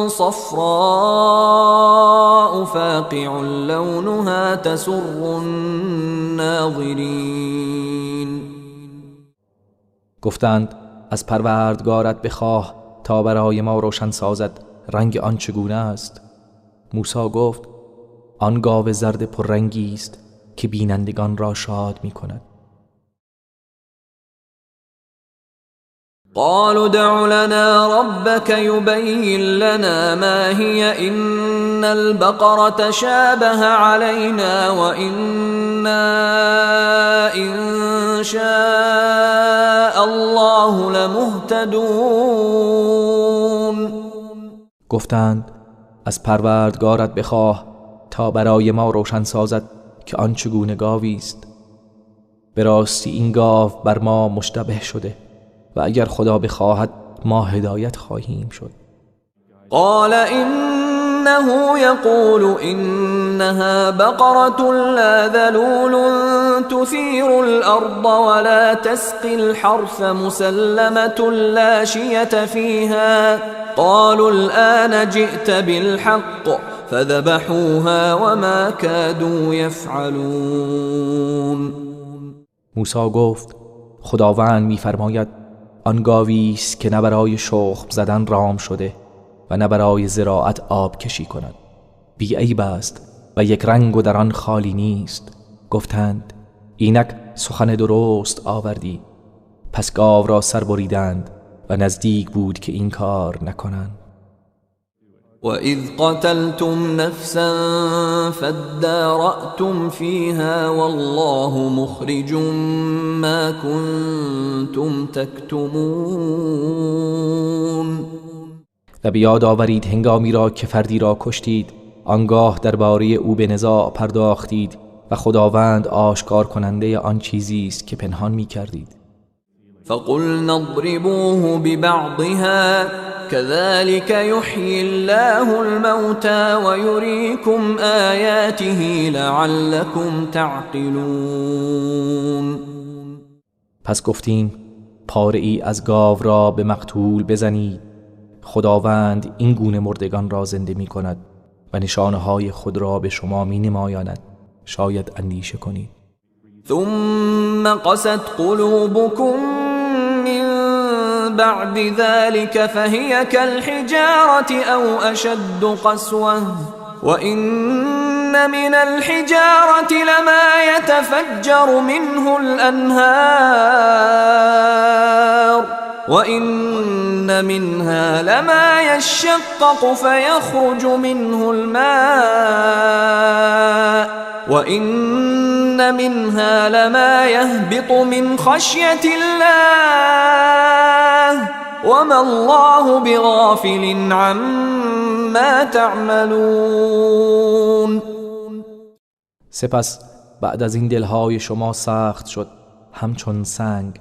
صفراء فاقع لونها تسر الناظرين. گفتند از پروردگارت بخواه تا برای ما روشن سازد رنگ آن چگونه است. موسی گفت آن گاو زرد پررنگی است که بینندگان را شاد می کند. قالوا ادع لنا ربك يبين لنا ما هي إن البقرة تشابه علينا وإنا إن شاء الله لمهتدون. گفتند از پروردگارت بخواه تا برای ما روشن سازد که آن چگونه گاوی است. به راستی این گاو بر ما مشتبه شده و اگر خدا بخواهد ما هدایت خواهیم شد. قال إنه يقول إنها بقرة لا ذلول تثير الأرض ولا تسقي الحرث مسلمة لا شية فيها قالوا الآن جئت بالحق فذبحوها وما كادوا يفعلون. موسی گفت خداوند می‌فرماید آن گاوی است که نه برای شخم زدن رام شده و نه برای زراعت آب کشی کند، بی عیب است و یک رنگ و در آن خالی نیست. گفتند اینک سخن درست آوردی. پس گاو را سر بریدند و نزدیک بود که این کار نکنند. وَإِذْ قَتَلْتُمْ نَفْسًا فَادَّارَأْتُمْ فِيهَا وَاللَّهُ مُخْرِجٌ مَا كُنْتُمْ تَكْتُمُونَ. و بیاد آورید هنگامی را که فردی را کشتید، آنگاه درباره او به نزاع پرداختید و خداوند آشکار کننده آن چیزی است که پنهان می کردید. فَقُلْنَا اضْرِبُوهُ بِبَعْضِهَا كَذَلِكَ يُحْيِي اللَّهُ الْمَوْتَى وَيُرِيكُمْ آيَاتِهِ لَعَلَّكُمْ تَعْقِلُونَ. پس گفتیم پاره ای از گاو را به مقتول بزنید. خداوند این گونه مردگان را زنده می کند و نشانه های خود را به شما می نمایاند، شاید اندیشه کنید. ثم قست قلوبكم من بعد ذلك فهي كالحجارة أو أشد قسوة وإن من الحجارة لما يتفجر منه الأنهار وإن منها لما يشقق فيخرج منه الماء وإن منها لما يهبط من خشية الله وما الله بغافل عما تعملون. سپس بعد از این دلهای شما سخت شد همچون سنگ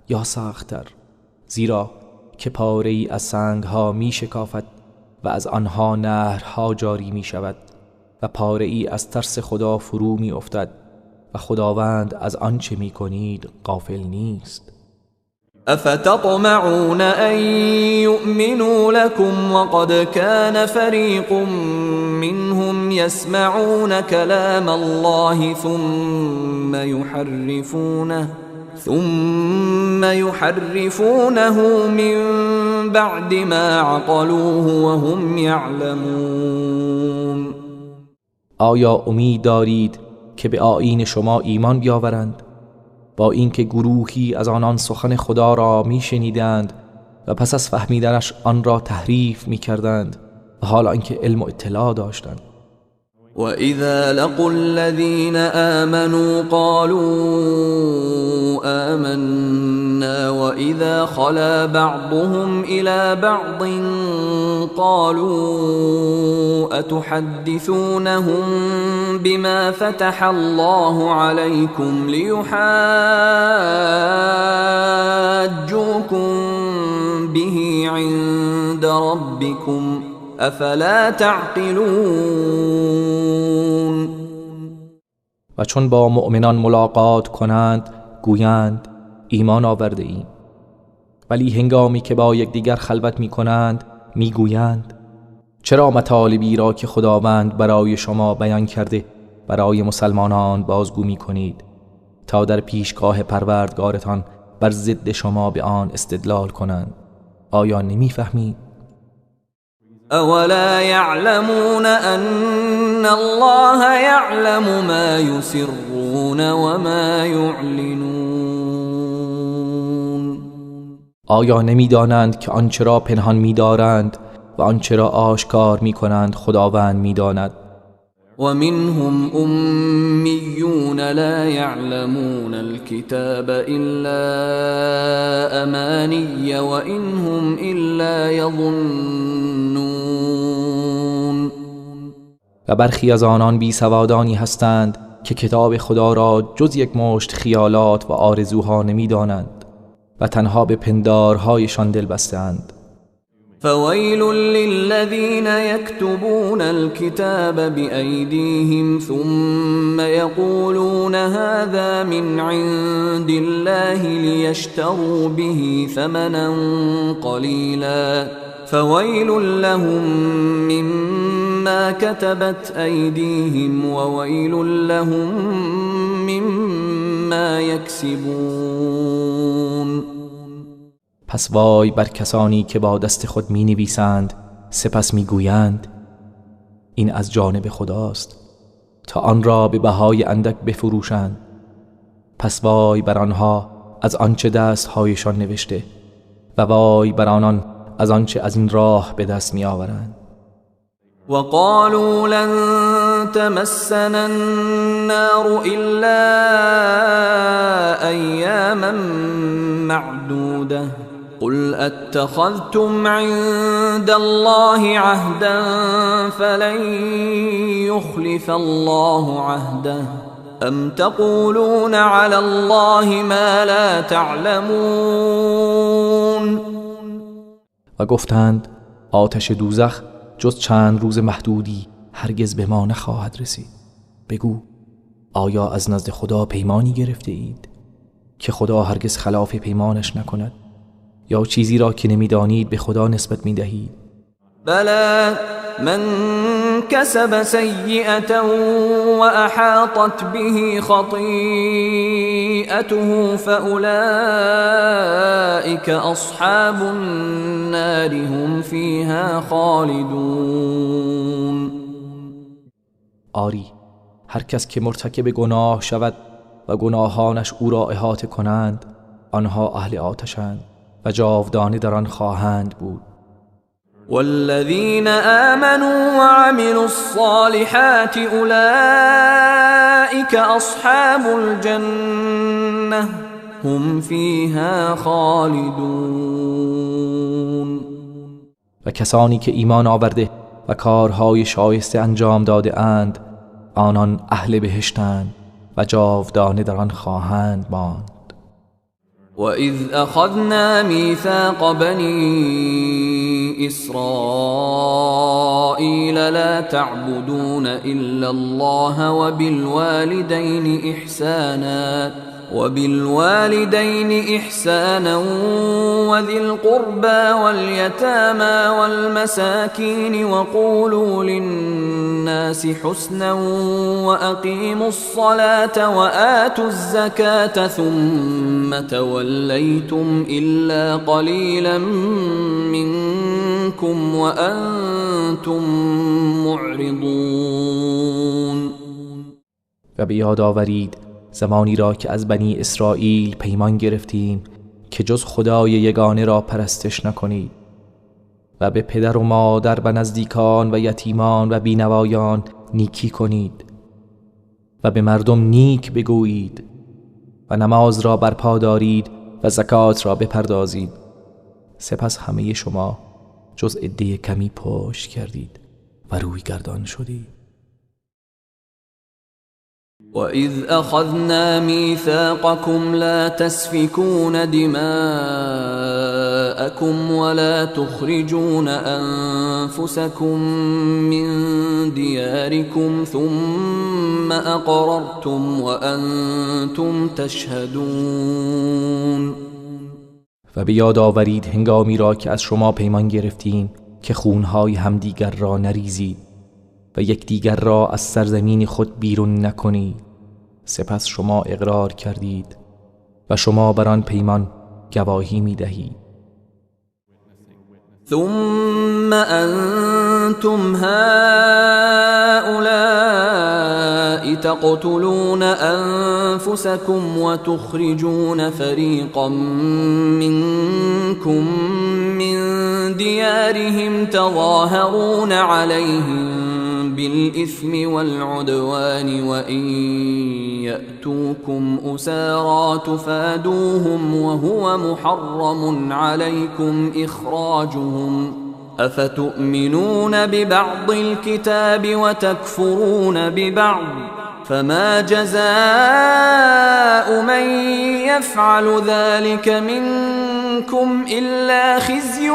یا سخت‌تر، زیرا که پاره‌ای از سنگها می شکافد و از آنها نهرها جاری می شود و پاره‌ای از ترس خدا فرو می افتد و خداوند از آنچه می کنید غافل نیست. افتطمعون ان یؤمنوا لكم وقد كان فريق منهم يسمعون كلام الله ثم يحرفونه من بعد ما عقلوه وهم يعلمون. آیا امید دارید که به آیین شما ایمان بیاورند با اینکه گروهی از آنان سخن خدا را میشنیدند و پس از فهمیدنش آن را تحریف میکردند و حالا اینکه علم و اطلاع داشتند؟ وَإِذَا لَقُوا الَّذِينَ آمَنُوا قَالُوا آمَنَّا وَإِذَا خَلَا بَعْضُهُمْ إِلَى بَعْضٍ قَالُوا أَتُحَدِّثُونَهُم بِمَا فَتَحَ اللَّهُ عَلَيْكُمْ لِيُحَاجُّوكُم بِهِ عِندَ رَبِّكُمْ افلا تعقلون. و چون با مؤمنان ملاقات کنند گویند ایمان آورده ایم، ولی هنگامی که با یکدیگر خلوت می کنند می گویند چرا مطالبی را که خداوند برای شما بیان کرده برای مسلمانان بازگو می کنید تا در پیشگاه پروردگارتان بر ضد شما به آن استدلال کنند؟ آیا نمی فهمید؟ اولا يعلمون ان الله يعلم ما يسرون وما يعلنون. آیا نمیدانند که آنچه را پنهان می‌دارند و آنچه را آشکار می‌کنند خداوند می‌داند؟ ومنهم أميون لا يعلمون الكتاب إلا أماني وإن هم إلا يظنون. و برخی از آنان بی سوادانی هستند که کتاب خدا را جز یک مشت خیالات و آرزوها نمی‌دانند و تنها به پندارهایشان دل بسته‌اند. فويل للذين يكتبون الكتاب بأيديهم ثم يقولون هذا من عند الله ليشتروا به ثمنا قليلا فويل لهم مما كتبت أيديهم وويل لهم مما يكسبون. پس وای بر کسانی که با دست خود می نویسند سپس می گویند این از جانب خداست تا آن را به بهای اندک بفروشند. پس وای بر آنها از آنچه دستهایشان نوشته و وای بر آنان از آنچه از این راه به دست می آورند. وقالوا لن تمسنا النار إلا أياما معدودة قل أتخذتم عند الله عهدا فلن يخلف الله عهده أم تقولون على الله ما لا تعلمون. و گفتند آتش دوزخ جز چند روز محدودی هرگز به ما نخواهد رسید. بگو آیا از نزد خدا پیمانی گرفته اید که خدا هرگز خلاف پیمانش نکند؟ یا چیزی را که نمیدانید به خدا نسبت میدهید؟ بلا من کسب سیئة وأحاطت به خطیئته فأولئک اصحاب النار هم فیها خالدون. آری هر کس که مرتکب گناه شود و گناهانش او را احاطه کنند آنها اهل آتشند و جاودانه در آن خواهند بود. والذین آمنوا وعملوا الصالحات اولئک اصحاب الجنة هم فیها خالدون. و کسانی که ایمان آورده و کارهای شایسته انجام داده اند، آنان اهل بهشتند و جاودانه در آن خواهند ماند. وَإِذْ أَخَذْنَا مِيثَاقَ بَنِي إِسْرَائِيلَ لَا تَعْبُدُونَ إِلَّا اللَّهَ وَبِالْوَالِدَيْنِ إِحْسَانًا وَذِي الْقُرْبَى وَالْيَتَامَى وَالْمَسَاكِينِ وَقُولُوا لِلنَّاسِ حُسْنًا وَأَقِيمُوا الصَّلَاةَ وَآتُوا الزَّكَاةَ ثُمَّ تَوَلَّيْتُمْ إِلَّا قَلِيلًا مِنكُمْ وَأَنْتُمْ مُعْرِضُونَ. و به یاد آورید زمانی را که از بنی اسرائیل پیمان گرفتیم که جز خدای یگانه را پرستش نکنید و به پدر و مادر و نزدیکان و یتیمان و بینوایان نیکی کنید و به مردم نیک بگویید و نماز را برپا دارید و زکات را بپردازید. سپس همه شما جز عده کمی پشت کردید و روی گردان شدید. وَإِذْ أَخَذْنَا مِيثَاقَكُمْ لَا تَسْفِكُونَ دِمَاءَكُمْ وَلَا تُخْرِجُونَ أَنفُسَكُمْ مِنْ دِيَارِكُمْ ثُمَّ أَقْرَرْتُمْ وَأَنْتُمْ تَشْهَدُونَ. و به یاد آورید هنگامی را که از شما پیمان گرفتیم که خونهای همدیگر را نریزید و یکدیگر را از سرزمین خود بیرون نکنید. سپس شما اقرار کردید و شما بر آن پیمان گواهی می دهید. ثم انتم هؤلاء تقتلون انفسكم وتخرجون فريقا منكم من ديارهم تظاهرون عليهم بالإثم والعدوان وإن يأتوكم أسارى تفادوهم وهو محرم عليكم إخراجهم أفتؤمنون ببعض الكتاب وتكفرون ببعض فما جزاء من يفعل ذلك منكم إلا خزي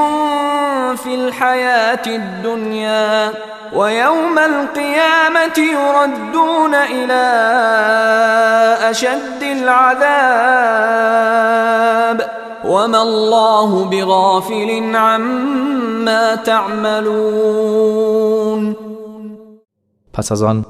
في الحياة الدنيا ويوم القيامة يردون إلى أشد العذاب وما الله بغافل عما تعملون. پس از آن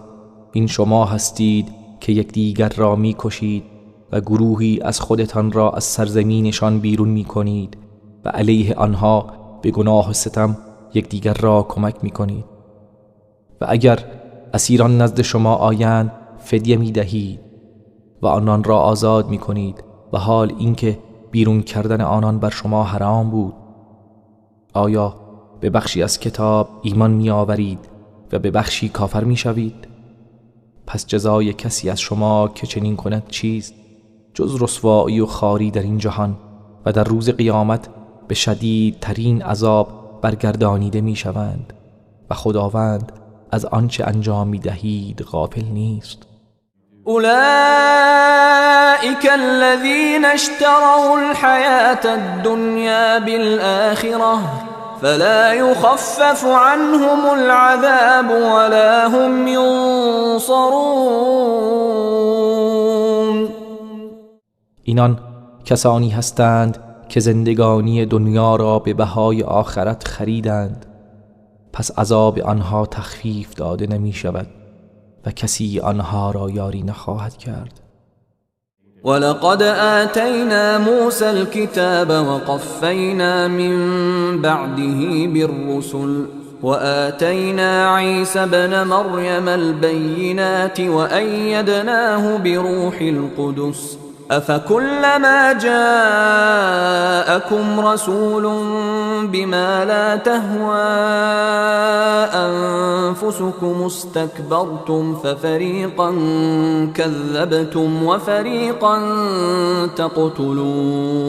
این شما هستید که یکدیگر را میکشید و گروهی از خودتان را از سرزمینشان بیرون میکنید و علیه آنها به گناه و ستم یکدیگر را کمک میکنید و اگر اسیران نزد شما آیند فدیه میدهید و آنان را آزاد میکنید و حال اینکه بیرون کردن آنان بر شما حرام بود. آیا به بخشی از کتاب ایمان میآورید و به بخشی کافر میشوید؟ پس جزای کسی از شما که چنین کند چیست جز رسوایی و خواری در این جهان و در روز قیامت به شدیدترین عذاب برگردانیده میشوند و خداوند از آنچه انجام میدهید غافل نیست. اولئک الذین اشتروا الحیاة الدنیا بالآخرة فلا يخفف عنهم العذاب ولا هم ينصرون. اینان کسانی هستند که زندگانی دنیا را به بهای آخرت خریدند، پس عذاب آنها تخفیف داده نمی شود و کسی آنها را یاری نخواهد کرد. ولقد آتینا موسى الكتاب وقفینا من بعده بالرسل وآتینا عیسی ابن مریم البینات وأیدناه بروح القدس أفكلما جاءكم جاءكم رسول بما لا تهوى أنفسكم استكبرتم ففريقا كذبتم وفريقا تقتلون.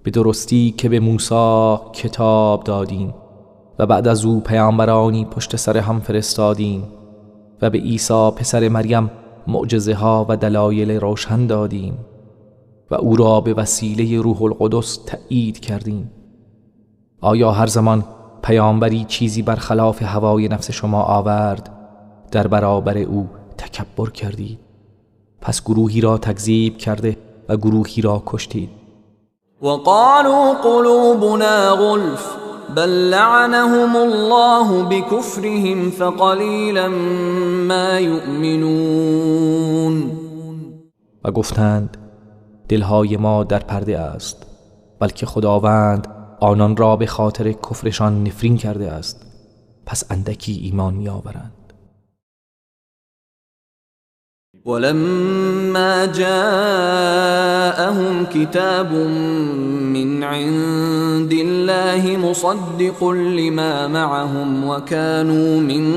به درستی که به موسی کتاب دادیم و بعد از او پیامبرانی پشت سر هم فرستادیم و به عیسی پسر مریم معجزه ها و دلایل روشن دادیم و او را به وسیله روح القدس تأیید کردیم. آیا هر زمان پیامبری چیزی برخلاف هوای نفس شما آورد در برابر او تکبر کردید؟ پس گروهی را تکذیب کرده و گروهی را کشتید. وقالوا قلوبنا غلف بل لعنهم الله بكفرهم فقلیلا ما یؤمنون. و گفتند دلهای ما در پرده است، بلکه خداوند آنان را به خاطر کفرشان نفرین کرده است، پس اندکی ایمان می‌آورند. ولما جاءهم كتاب من عند الله مصدق لما معهم وكانوا من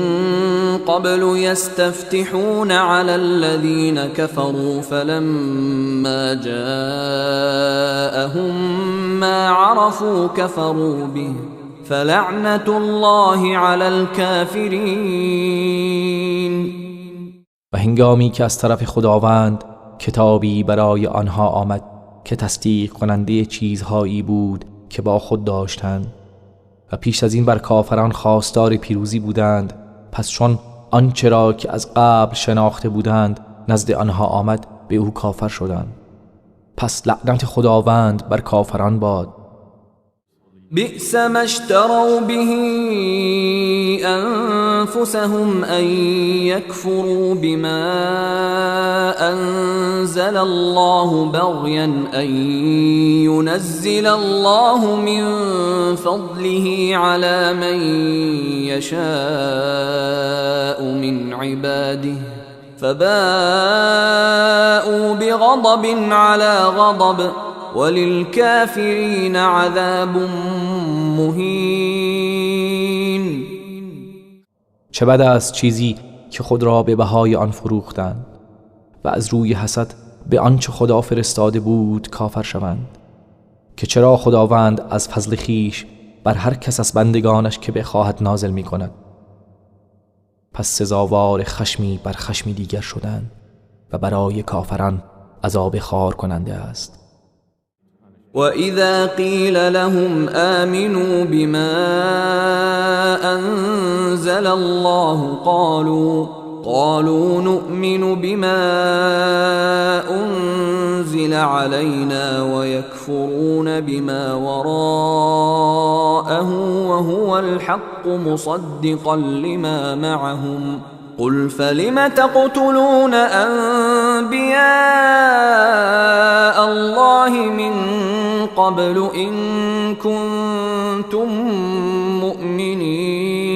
قبل يستفتحون على الذين كفروا فلما جاءهم ما عرفوا كفروا به فلعنة الله على الكافرين. و هنگامی که از طرف خداوند کتابی برای آنها آمد که تصدیق کننده چیزهایی بود که با خود داشتند و پیش از این بر کافران خواستار پیروزی بودند، پس چون آنچه را که از قبل شناخته بودند نزد آنها آمد به او کافر شدند. پس لعنت خداوند بر کافران باد. بئس ما اشتروا به انفسهم ان يكفروا بما انزل الله بغيا ان ينزل الله من فضله على من يشاء من عباده فباءوا بغضب على غضب وللكافرین عذاب مهین. چه بد است چیزی که خود را به بهای آن فروختند و از روی حسد به آنچه خدا فرستاده بود کافر شوند، که چرا خداوند از فضل خویش بر هر کس از بندگانش که بخواهد نازل می کند. پس سزاوار خشمی بر خشمی دیگر شدند و برای کافران عذاب خوار کننده است. وَإِذَا قِيلَ لَهُمْ آمِنُوا بِمَا أَنزَلَ اللَّهُ قَالُوا نُؤْمِنُ بِمَا أُنزِلَ عَلَيْنَا وَيَكْفُرُونَ بِمَا وَرَاءَهُ وَهُوَ الْحَقُّ مُصَدِّقًا لِمَا مَعَهُمْ قُلْ فَلِمَ تَقْتُلُونَ أَنْبِيَاءَ اللَّهِ مِنْ قَبْلُ إِنْ كُنْتُمْ مُؤْمِنِينَ.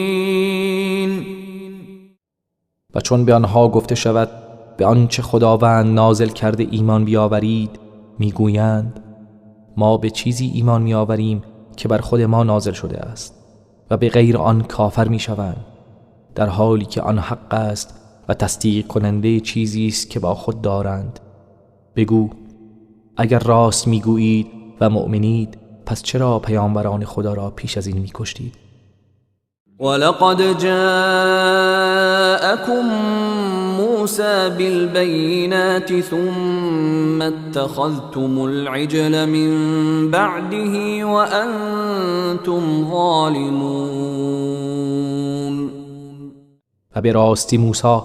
و چون به آنها گفته شود به آنچه خداوند نازل کرده ایمان بیاورید، میگویند ما به چیزی ایمان میآوریم که بر خود ما نازل شده است و به غیر آن کافر میشوند، در حالی که آن حق است و تصدیق کننده چیزی است که با خود دارند. بگو اگر راست میگویید و مؤمنید پس چرا پیامبران خدا را پیش از این میکشتید؟ ولقد جاءكم موسى بالبينات ثم اتخذتم العجل من بعده وأنتم ظالمون. و به راستی موسی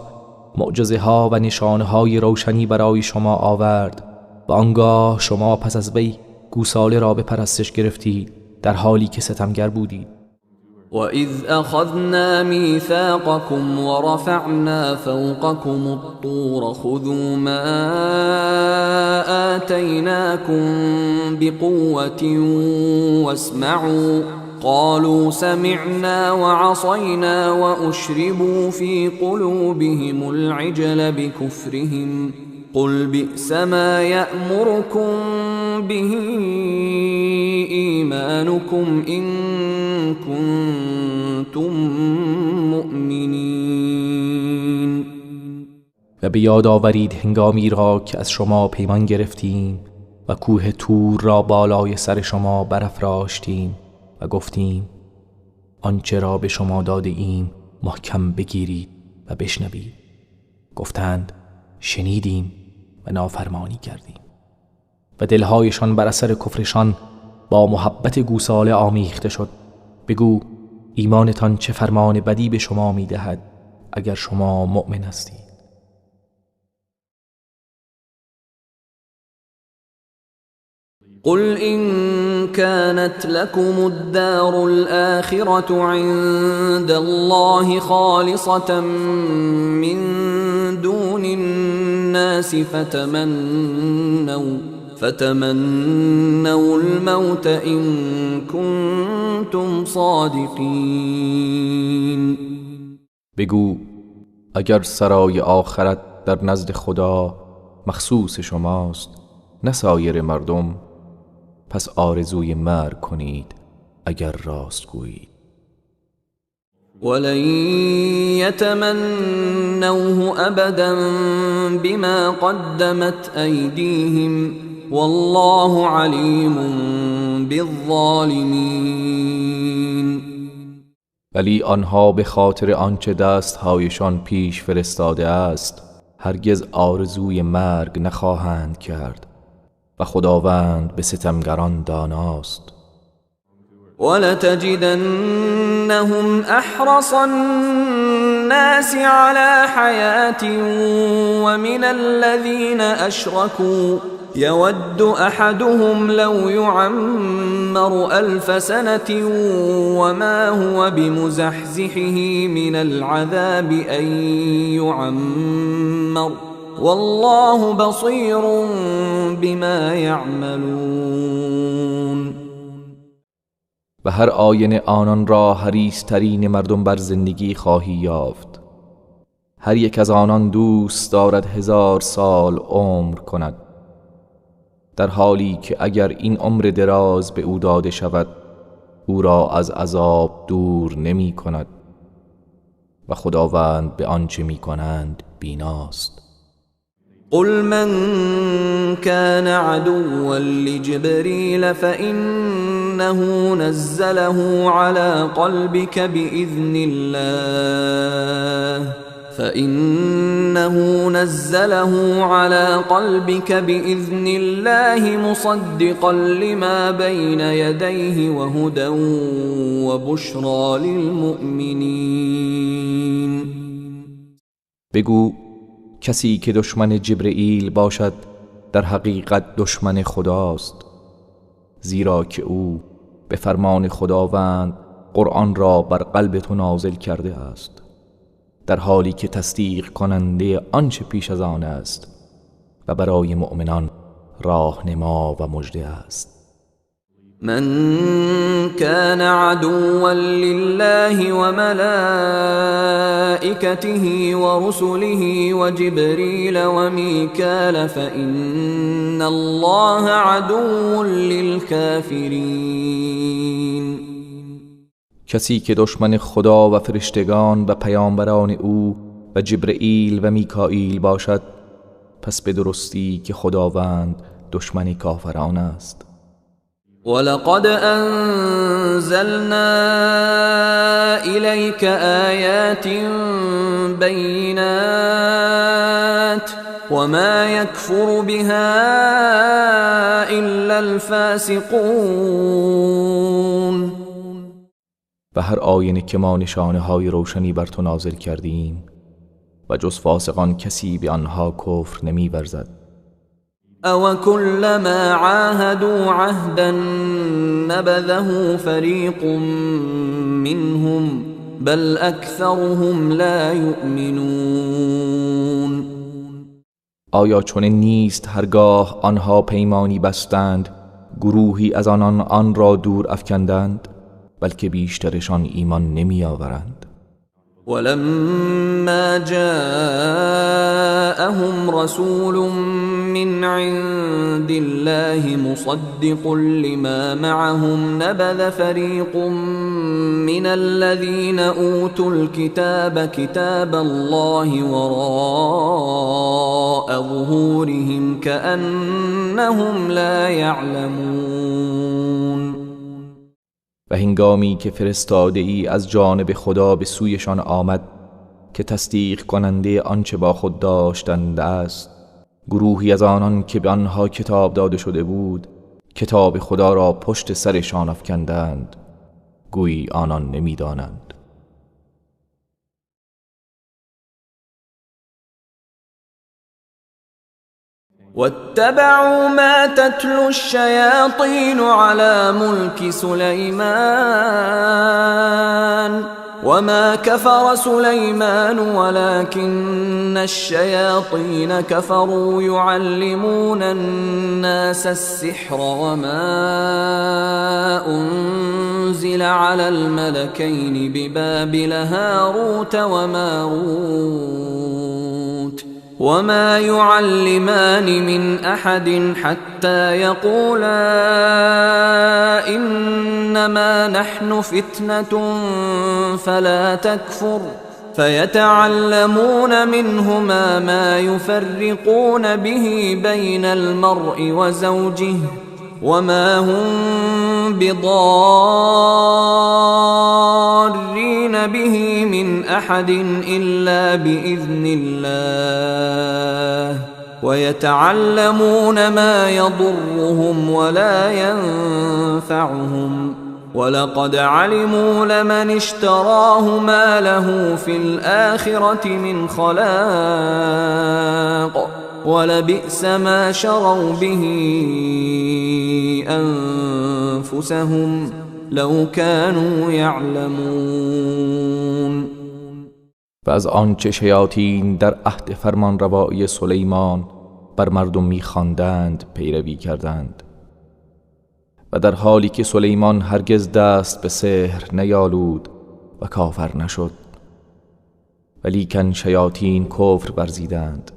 معجزه ها و نشانه های روشنی برای شما آورد و آنگاه شما پس از وی گوساله را به پرستش گرفتید در حالی که ستمگر بودید. وَإِذْ أَخَذْنَا مِيثَاقَكُمْ وَرَفَعْنَا فَوْقَكُمُ الطُّورَ خُذُوا مَا آتَيْنَاكُمْ بِقُوَّةٍ وَاسْمَعُوا قَالُوا سَمِعْنَا وَعَصَيْنَا وَأُشْرِبُوا فِي قُلُوبِهِمُ الْعِجْلَ بِكُفْرِهِمْ قُلْ بِئْسَ مَا يَأْمُرُكُمْ به ایمانكم إن كنتم مؤمنین. و به یاد آورید هنگامی را که از شما پیمان گرفتیم و کوه طور را بالای سر شما برافراشتیم و گفتیم آنچه را به شما داده ایم محکم بگیرید و بشنوید. گفتند شنیدیم و نافرمانی کردیم و دلهایشان بر اثر کفرشان با محبت گوساله آمیخته شد. بگو ایمانتان چه فرمان بدی به شما میدهد اگر شما مؤمن هستید. قل إن كانت لكم الدار الآخرة عند الله خالصة من دون الناس فتمنوا الموت إن كنتم صادقین. بگو اگر سرای آخرت در نزد خدا مخصوص شماست نه سایر مردم، پس آرزوی مرگ کنید اگر راست گویید. ولن يتمنوه ابدا بما قدمت ایدیهم والله علیم بالظالمین. ولی آنها به خاطر آنچه دستهایشان پیش فرستاده است هرگز آرزوی مرگ نخواهند کرد و خداوند به ستمگران داناست. ولتجدنهم احرص الناس على حياة ومن الذين اشركوا يود احدهم لو يعمر 1000 سنة وما هو بمزحزحه من العذاب ان يعمر والله بصیر بما یعملون. و هر آینه آنان را حریص‌ترین مردم بر زندگی خواهی یافت. هر یک از آنان دوست دارد 1000 سال عمر کند، در حالی که اگر این عمر دراز به او داده شود او را از عذاب دور نمی کند و خداوند به آنچه می کنند بیناست. قل من كان عدوا لجبريل فإنه نزله على قلبك بإذن الله فإنه نزله على قلبك بإذن الله مصدقا لما بين يديه وهدى وبشرى للمؤمنين. بگو کسی که دشمن جبرئیل باشد در حقیقت دشمن خداست، زیرا که او به فرمان خداوند قرآن را بر قلب تو نازل کرده است، در حالی که تصدیق کننده آنچه پیش از آن است و برای مؤمنان راهنما و مژده است. من كان عدوا لله وملائكته ورسله وجبريل وميكال فإن الله عدو للكافرين. کسی که دشمن خدا و فرشتگان و پیامبران او و جبرئیل و میکائیل باشد، پس به درستی که خداوند دشمن کافران است. ولقد أنزلنا إليك آيات بينات وما يكفر بها إلا الفاسقون. و هر آینه که ما نشانه های روشنی بر تو نازل کردیم و جز فاسقان کسی به آنها کفر نمی ورزد. او كلما عاهدوا عهدا نبذه فريق منهم بل اكثرهم لا يؤمنون. آیا چنین نیست هرگاه آنها پیمانی بستند گروهی از آنان آن را دور افکندند، بلکه بیشترشان ایمان نمی آورند. ولما جاءهم رسول من من عند الله مصدق لما معهم نبذ فريق من الذين أوتوا الكتاب كتاب الله وراء ظهورهم كأنهم لا يعلمون. و هنگامی که فرستاده ای از جانب خدا به سویشان آمد که تصدیق کننده آنچه با خود داشتند است، گروهی از آنان که به آنها کتاب داده شده بود کتاب خدا را پشت سرشان افکندند، گویی آنان نمیدانند. واتبعوا ما تتلو الشياطين على ملك سليمان وما كفر سليمان ولكن الشياطين كفروا يعلمون الناس السحر وما أنزل على الملكين ببابل هاروت وماروت وما يعلمان من أحد حتى يقولا إنما نحن فتنة فلا تكفر فيتعلمون منهما ما يفرقون به بين المرء وزوجه وما هم بضارين به من أحد إلا بإذن الله ويتعلمون ما يضرهم ولا ينفعهم ولقد علموا لمن اشتراه ما له في الآخرة من خلاق ولبئس ما شروا به أنفسهم لو كانوا يعلمون. و از آنچه شیاطین در عهد فرمانروایی سلیمان بر مردم می‌خواندند پیروی کردند، و در حالی که سلیمان هرگز دست به سحر نیالود و کافر نشد، ولیکن شیاطین کفر ورزیدند،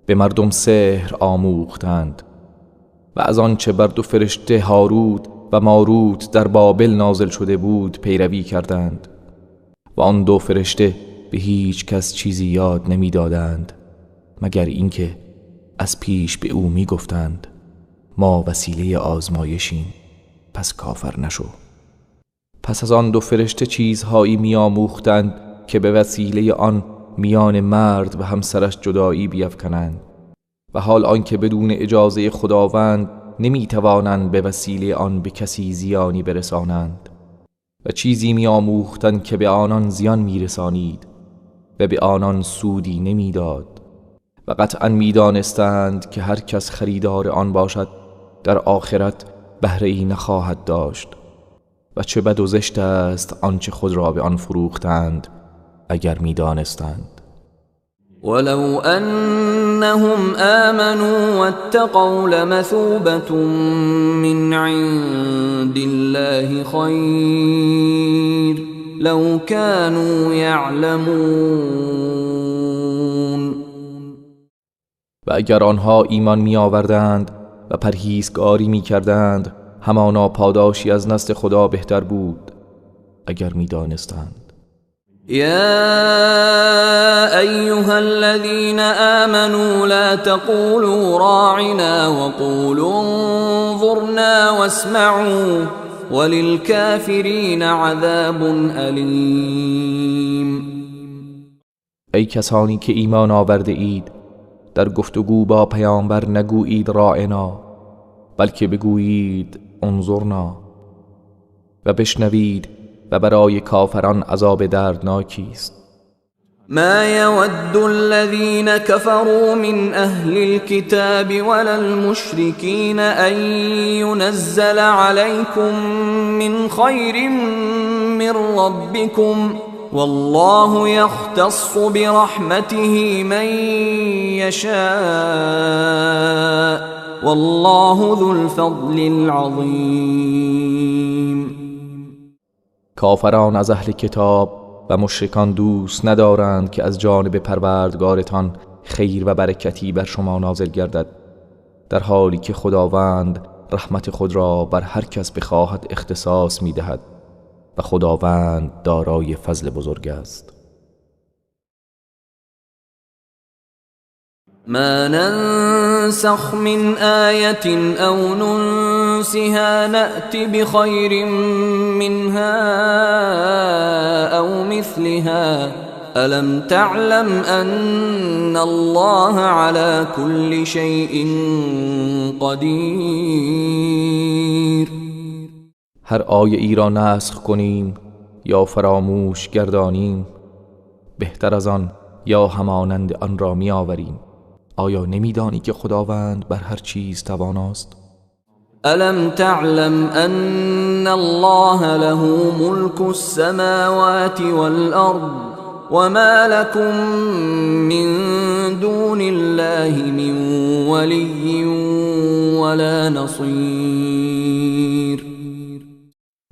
به مردم سحر آموختند و از آنچه بر دو فرشته هاروت و ماروت در بابل نازل شده بود پیروی کردند، و آن دو فرشته به هیچ کس چیزی یاد نمیدادند مگر اینکه از پیش به او میگفتند ما وسیله آزمایشیم، پس کافر نشو. پس از آن دو فرشته چیزهایی میآموختند که به وسیله آن میان مرد و همسرش جدایی بیفکنند، و حال آنکه بدون اجازه خداوند نمیتوانند به وسیله آن به کسی زیانی برسانند، و چیزی میآموختند که به آنان زیان میرسانید و به آنان سودی نمیداد، و قطعا میدانستند که هر کس خریدار آن باشد در آخرت بهره‌ای نخواهد داشت، و چه بد و زشت است آنچه خود را به آن فروختند اگر میدانستند. ولو انهم آمنوا واتقوا لمثوبة من عند الله خیر لو كانوا يعلمون. و اگر آنها ایمان می آوردند و پرهیزکاری می کردند همانا پاداشی از نزد خدا بهتر بود اگر می دانستند. يا أيها الذين آمنوا لا تقولوا راعنا وقولوا انظرنا واسمعوا وللكافرين عذاب أليم. ای کسانی که ایمان آورده اید، در گفتگو با پیامبر نگویید راعنا، بلکه بگویید انظرنا و بشنوید، و برای کافران عذاب دردناکی است. ما يود الذين كفروا من أهل الكتاب ولا المشركين أن ينزل عليكم من خير من ربكم والله يختص برحمته من يشاء والله ذو الفضل العظيم. کافران از اهل کتاب و مشرکان دوست ندارند که از جانب پروردگارتان خیر و برکتی بر شما نازل گردد، در حالی که خداوند رحمت خود را بر هر کس بخواهد اختصاص می‌دهد و خداوند دارای فضل بزرگ است. ما ننسخ من آیة او ننسها نأت بخیر منها او مثلها ألم تعلم أن الله على كل شيء قدیر. هر آیه ای را نسخ کنیم یا فراموش گردانیم، بهتر از آن یا همانند آن را می آوریم. آیا نمیدانی که خداوند بر هر چیز تواناست؟ ألم تعلم أن الله له ملك السماوات والأرض وما لكم من دون الله من ولي ولا نصير.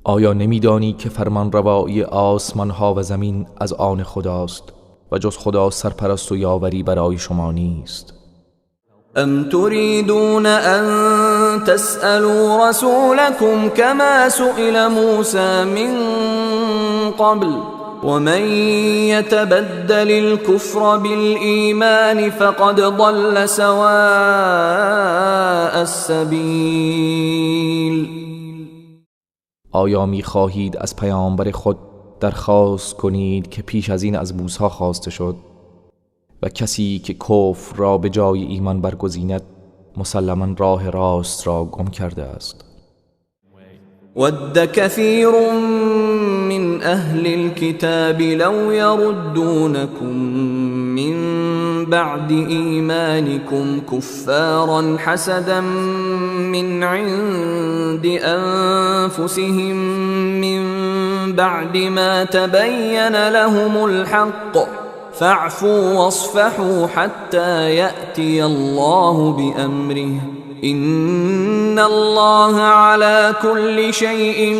آیا نمیدانی که فرمان روایی آسمان ها و زمین از آن خداست و جز خدا سرپرست و یاوری برای شما نیست؟ ام تريدون ان تسألوا رسولكم كما سئل موسى من قبل ومن يتبدل الكفر بالإيمان فقد ضل سواء السبيل. آیا می خواهید از پیامبر خود درخواست کنید که پیش از این از موسی خواسته شد؟ و کسی که کفر را به جای ایمان برگزیند مسلما راه راست را گم کرده است. ود كثير من أهل الكتاب لو يردونكم من بعد إيمانكم كفارا حسدا من عند أنفسهم من بعد ما تبين لهم الحق فاعفوا واصفحوا حتى يأتي الله بأمره إن الله على كل شيء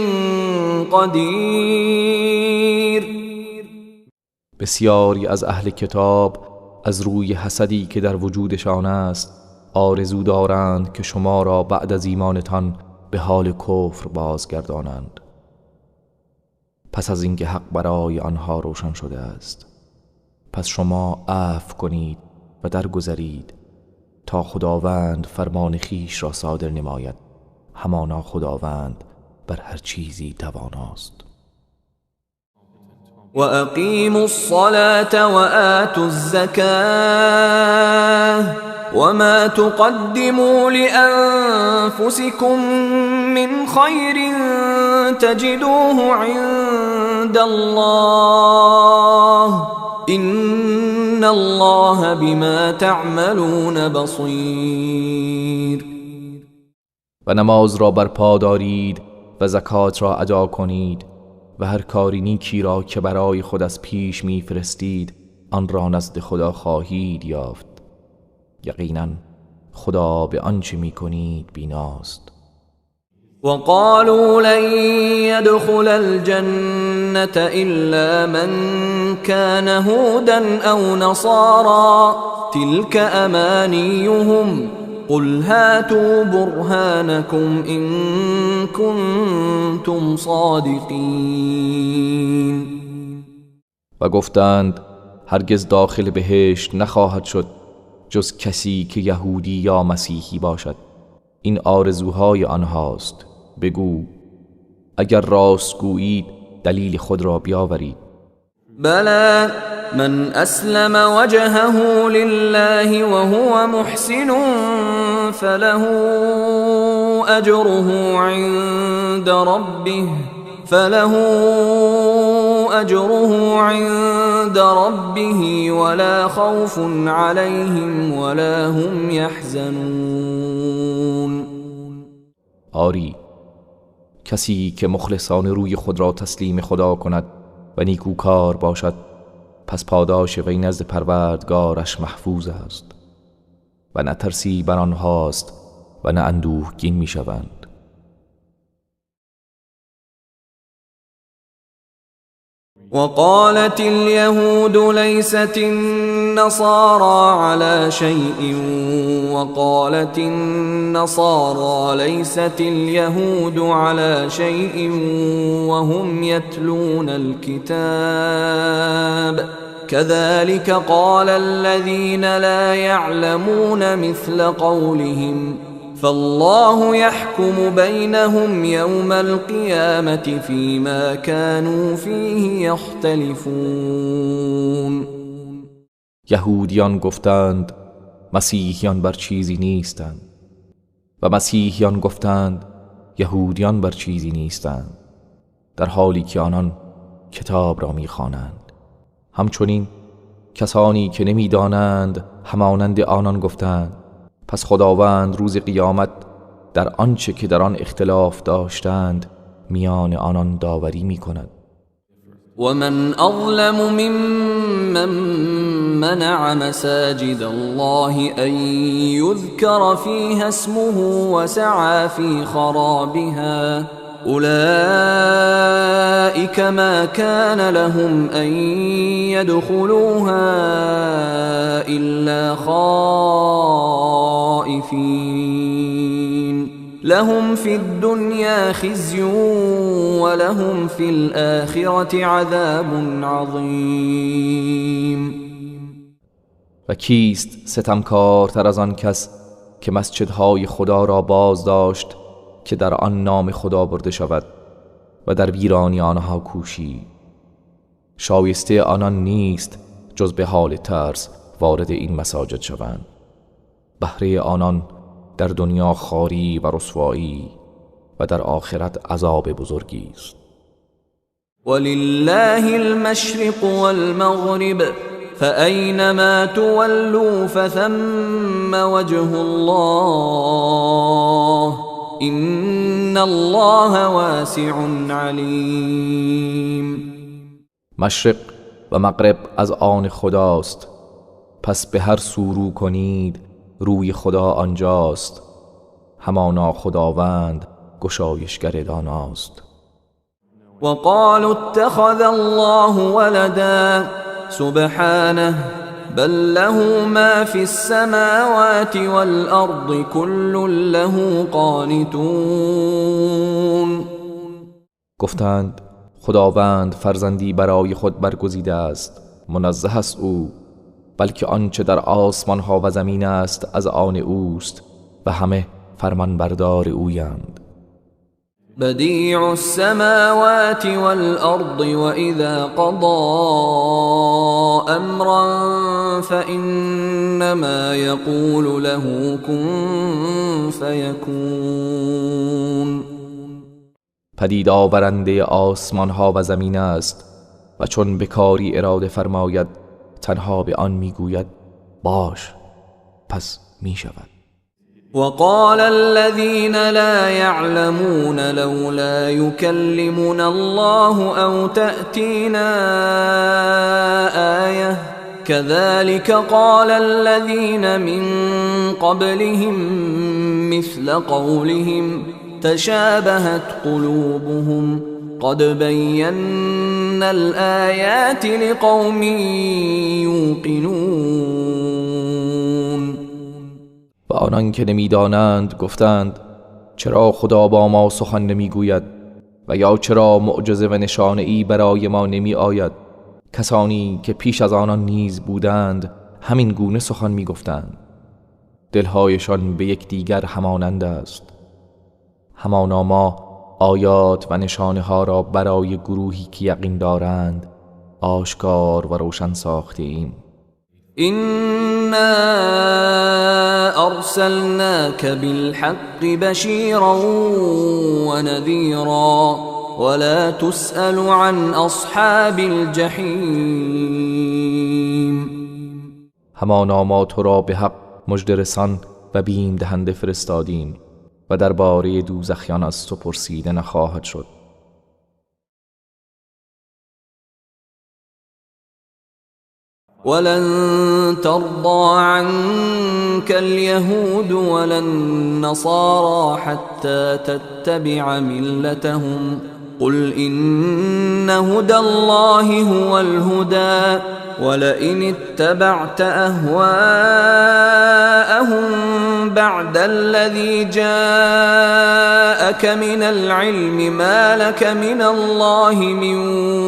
قدیر. بسیاری از اهل کتاب از روی حسدی که در وجودشان است آرزو دارند که شما را بعد از ایمانتان به حال کفر بازگردانند، پس از اینکه حق برای آنها روشن شده است. پس شما عفو کنید و درگذرید تا خداوند فرمان خویش را صادر نماید. همانا خداوند بر هر چیزی تواناست. و اقیموا الصلاة و آتوا الزکاة وما تقدموا لأنفسكم من خیر تجدوه عند الله إن الله بما تعملون بصیر. و نماز را برپا دارید و زکات را ادا کنید و هر کاری نیکی را که برای خود از پیش میفرستید آن را نزد خدا خواهید یافت. یقینا خدا به آنچه میکنید بیناست. وقالوا لن يدخل الجنة إلا من كان هودا أو نصارى تلك أمانيهم قل هاتوا برهانكم إن كنتم صادقين. و گفتند هرگز داخل بهشت نخواهد شد جز کسی که یهودی یا مسیحی باشد. این آرزوهای آنهاست. بگو اگر راست گویید دلیل خود را بیاورید. بلى من أسلم وجهه لله وهو محسن فله أجره عند ربه ولا خوف عليهم ولا هم يحزنون. آری کسی که مخلصانه روی خود را تسلیم خدا کند و نیکوکار باشد پس پاداش وی نزد پروردگارش محفوظ است و نه ترسی بر آنهاست و نه اندوهگین میشوند. وقالت اليهود ليست النصارى على شيء وقالت النصارى ليست اليهود على شيء وهم يتلون الكتاب كذلك قال الذين لا يعلمون مثل قولهم فالله يحكم بينهم يوم القيامة فيما كانوا فيه يختلفون. یهودیان گفتند مسیحیان بر چیزی نیستند و مسیحیان گفتند یهودیان بر چیزی نیستند، در حالی که آنان کتاب را می‌خوانند. همچنین کسانی که نمی‌دانند همانند آنان گفتند. پس خداوند روز قیامت در آنچه که در آن اختلاف داشتند میان آنان داوری می‌کند. ومن أظلم ممن منع مساجد الله أن يذكر فيها اسمه وسعى في خرابها أولئك ما كان لهم أن يدخلوها إلا خائفين لهم في الدنيا خزي ولهم في الآخرة عذاب عظیم. و کیست ستمکارتر از آن کس که مسجدهای خدا را باز داشت که در آن نام خدا برده شود و در ویرانی آنها کوشی؟ شایسته آنان نیست جز به حال ترس وارد این مساجد شوند. بهره آنان در دنیا خواری و رسوایی و در آخرت عذاب بزرگی است. ولله المشرق والمغرب فأینما تولوا فثم وجه الله إن الله واسع علیم. مشرق و مغرب از آن خداست، پس به هر سو رو کنید روی خدا آنجاست. همانا خداوند گشایشگر داناست. وقالوا اتخذ الله ولدا سبحانه بل له ما في السماوات والأرض كل له قانتون. گفتند خداوند فرزندی برای خود برگزیده است، منزه است او، بلکه آنچه در آسمان ها و زمین است از آن اوست و همه فرمانبردار اویند. بدیع السماوات والأرض وإذا قضى أمرا فإنما يقول له كن فيكون. پدید آورنده آسمان ها و زمین است و چون به کاری اراده فرماید تنها به آن میگوید باش، پس می شود. وقال الذين لا يعلمون لولا يكلمنا الله أو تأتينا آية كذلك قال الذين من قبلهم مثل قولهم تشابهت قلوبهم قد بينا الآيات لقوم يوقنون. و آنان که نمیدانند گفتند چرا خدا با ما سخن نمیگوید و یا چرا معجزه و نشانه ای برای ما نمی آید؟ کسانی که پیش از آنان نیز بودند همین گونه سخن میگفتند. دلهایشان به یکدیگر همانند است. همانا ما آیات و نشانه ها را برای گروهی که یقین دارند آشکار و روشن ساخته ایم. إنا أرسلناك بالحق بشيرا ونذيرا ولا تسأل عن أصحاب الجحيم. همانا ما تو را به حق مژده رسان و بیم دهنده فرستادیم و درباره دوزخیان از تو پرسیده نخواهد شد. ولن ترضى عنك اليهود ولا النصارى حتى تتبع ملتهم قل إن هدى الله هو الهدى ولئن اتبعت أهواءهم بعد الذي جاءك من العلم ما لك من الله من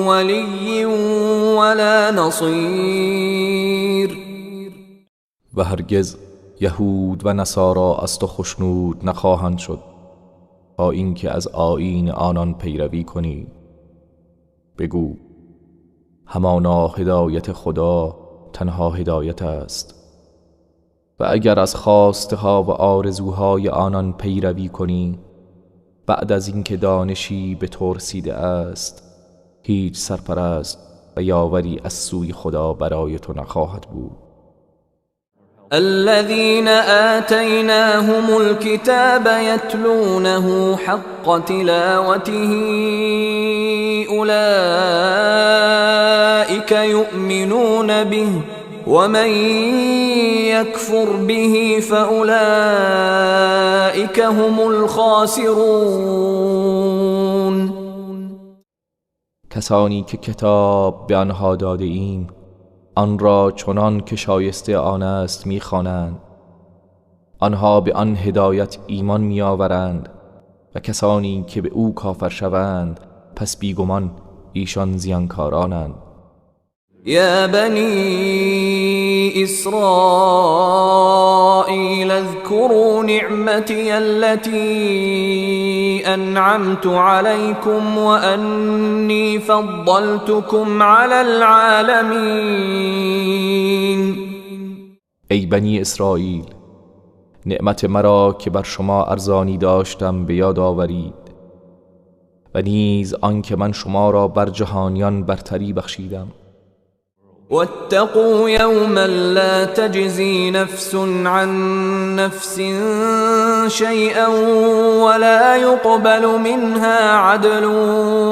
ولي ولا نصير. و هرگز یهود و نصارا از تو خشنود نخواهند شد تا اینکه از آیین آنان پیروی کنی. بگو همانا هدایت خدا تنها هدایت است و اگر از خواسته ها و آرزوهای آنان پیروی کنی بعد از اینکه دانشی به تو رسیده است، هیچ سرپرست و یاوری از سوی خدا برای تو نخواهد بود. الذين آتيناهم الكتاب يتلونه حق تلاوته أولئك يؤمنون به ومن يكفر به فأولئك هم الخاسرون. کسانی که کتاب به آنها داده ایم آن را چنان که شایسته آن است می‌خوانند، آنها به آن هدایت ایمان می‌آورند و کسانی که به او کافر شوند پس بیگمان ایشان زیانکارانند. یا بنی اسرائیل اذكروا نعمتی التي انعمت عليكم وانی فضلتكم على العالمین. ای بنی اسرائیل، نعمت مرا که بر شما ارزانی داشتم به یاد آورید و نیز آنکه من شما را بر جهانیان برتری بخشیدم. واتقوا يوما لا تجزي نفس عن نفس شيئا ولا يقبل منها عدل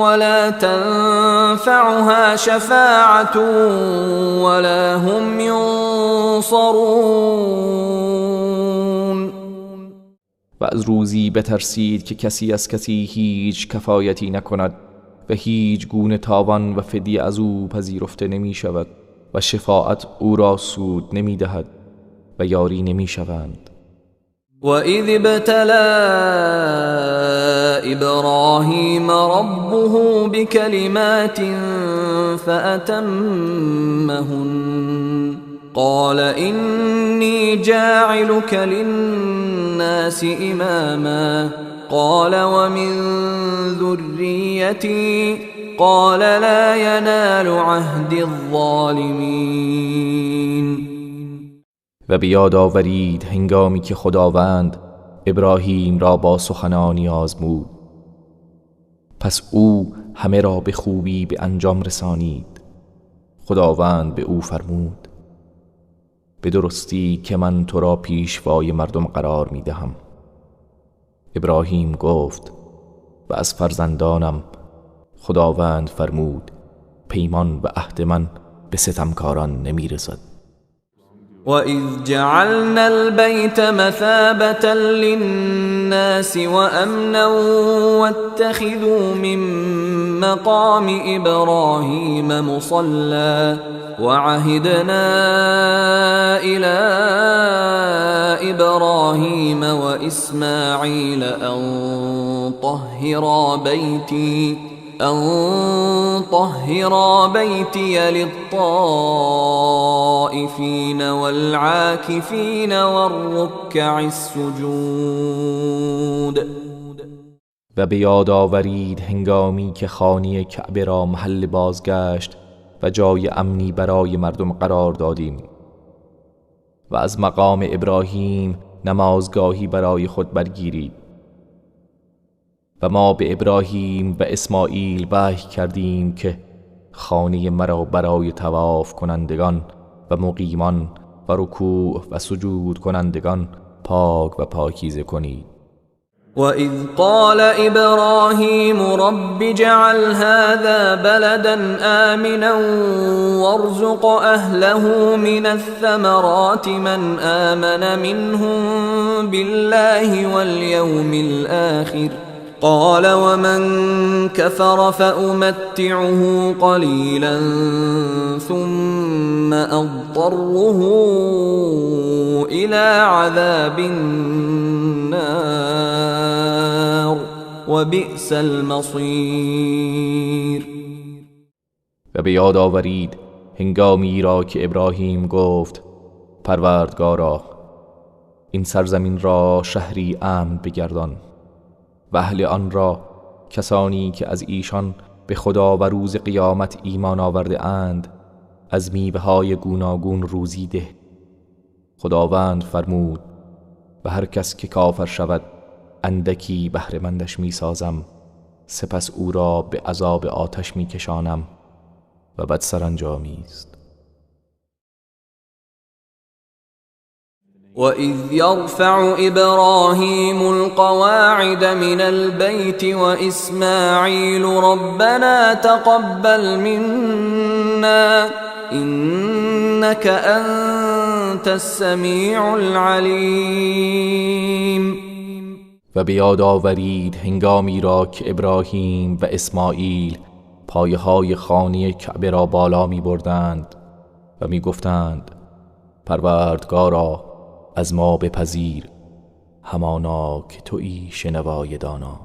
ولا تنفعها شفاعة ولا هم ينصرون. و از روزی بترسید که کسی از کسی هیچ کفایتی نکند و هیچ گونه تاوان و فدیه از او پذیرفته نمی شود و شفاعت او را سود نمی دهد و یاری نمی شوند. و اذ ابتلى ابراهیم ربه بکلمات فأتمهن قال إني جاعلك للناس إماما قال ومن ذريتي قال لا ينال عهد الظالمين. و بیاد آورید هنگامی که خداوند ابراهیم را با سخنانی آزمود، پس او همه را به خوبی به انجام رسانید. خداوند به او فرمود به درستی که من تو را پیشوای مردم قرار می دهم. ابراهیم گفت و از فرزندانم. خداوند فرمود پیمان و عهد من به ستمکاران نمی رسد. وَإِذْ جَعَلْنَا الْبَيْتَ مَثَابَةً لِلنَّاسِ وَأَمْنًا وَاتَّخِذُوا مِنْ مَقَامِ إِبْرَاهِيمَ مُصَلًّى وَعَهِدْنَا إِلَى إِبْرَاهِيمَ وَإِسْمَاعِيلَ أَن طَهِّرَا بَيْتِيَ لِلطَّائِفِينَ وَالْعَاكِفِينَ وَالرُّكَّعِ السُّجُودِ. و به یاد آورید هنگامی که خانه کعبه را محل بازگشت و جای امنی برای مردم قرار دادیم و از مقام ابراهیم نمازگاهی برای خود برگیرید. و ما به ابراهیم و اسماعیل وحی کردیم که خانه مرا برای طواف کنندگان و مقیمان و رکوع و سجود کنندگان پاک و پاکیزه کنید. وَإِذْ قَالَ إِبْرَاهِيمُ رَبِّ اجْعَلْ هَذَا بَلَدًا آمِنًا وَارْزُقْ أَهْلَهُ مِنَ الثَّمَرَاتِ مَنْ آمَنَ مِنْهُمْ بِاللَّهِ وَالْيَوْمِ الْآخِرِ قال ومن كفر فأمتعه قليلا ثم أضطره إلى عذاب النار وبئس المصير. و به یاد آورید هنگامی را که ابراهیم گفت پروردگارا این سرزمین را شهری امن بگردان و اهل آن را کسانی که از ایشان به خدا و روز قیامت ایمان آورده اند از میوه‌های گوناگون روزی ده. خداوند فرمود و هر کس که کافر شود اندکی بهره‌مندش میسازم، سپس او را به عذاب آتش میکشانم و بد سرانجامی است. وَإِذْ يَرْفَعُ إِبْرَاهِيمُ الْقَوَاعِدَ مِنَ الْبَيْتِ وَإِسْمَاعِيلُ رَبَّنَا تَقَبَّلْ مِنَّا إِنَّكَ أَنْتَ السَّمِيعُ الْعَلِيمُ. و به یاد آورید هنگامی را که ابراهیم و اسماعیل پایه های خانه کعبه را بالا می بردند و می گفتند پروردگارا از ما بپذیر، همانا که تویی شنوای دانا.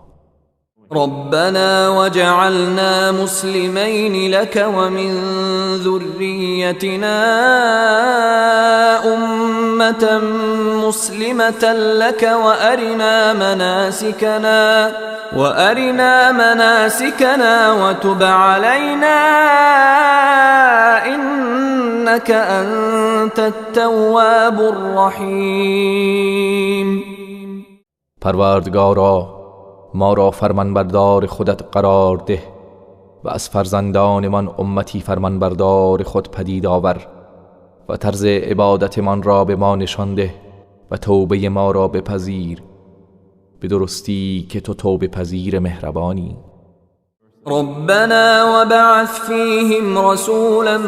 ربنا وجعلنا مسلمین لك ومن ذریتنا امة مسلمة لك وأرنا مناسكنا وتب علينا إنك أنت التواب الرحیم. پروردگارا ما را فرمانبردار خودت قرار ده و از فرزندانمان امتی فرمانبردار خود پدید آور و طرز عبادتمان را به ما نشان ده و توبه ما را بپذیر، به درستی که تو توبه پذیر مهربانی. ربنا وابعث فيهم رسولا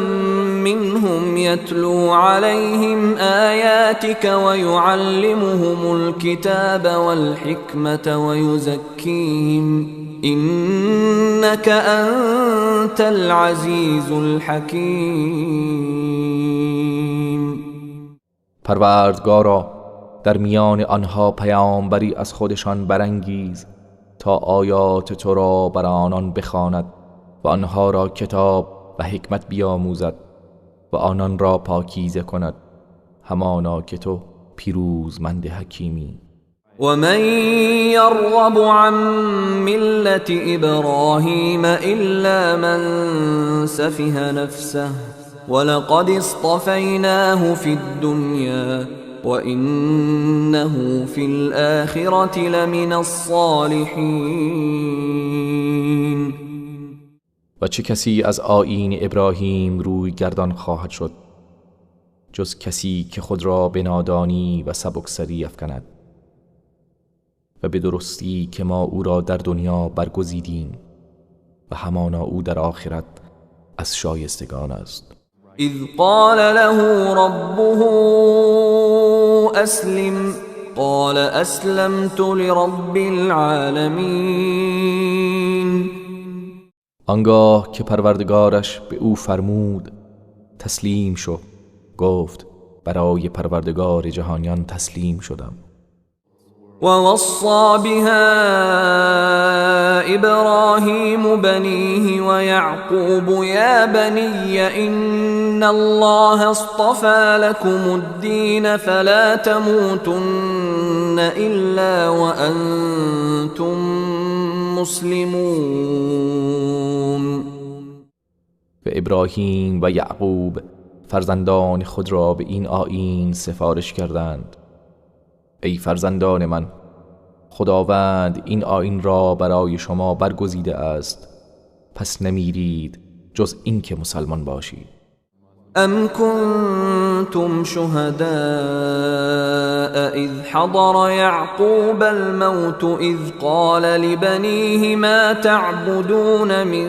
منهم يتلو عليهم آياتك ويعلمهم الكتاب والحكمة ويزكيهم إنك أنت العزيز الحكيم. پروردگارا در میان آنها پیامبری از خودشان برانگیز تا آیات تو را بر آنان بخواند و آنها را کتاب و حکمت بیاموزد و آنان را پاکیزه کند، همانا که تو پیروزمند حکیمی. و من یرغب عن ملت ابراهیم الا من سفه نفسه ولقد اصطفیناه فی الدنیا وَإِنَّهُ فِي الْآخِرَةِ لَمِنَ الصَّالِحِينَ. و چه کسی از آیین ابراهیم روی گردان خواهد شد جز کسی که خود را به نادانی و سبکسری افکند؟ و به درستی که ما او را در دنیا برگزیدیم و همانا او در آخرت از شایستگان است. اذ قال له ربه اسلم قال اسلمت لرب العالمین. آنگاه که پروردگارش به او فرمود تسلیم شو، گفت برای پروردگار جهانیان تسلیم شدم. ووصى بها إبراهيم بنيه ويعقوب يا بني إن الله اصطفى لكم الدين فلا تموتن إلا وأنتم مسلمون. و ابراهیم و یعقوب فرزندان خود را به این آیین سفارش کردند: ای فرزندان من، خداوند این آیین را برای شما برگزیده است، پس نمیرید جز این که مسلمان باشید. أم كنتم شهداء إذ حضر يعقوب الموت إذ قال لبنيه ما تعبدون من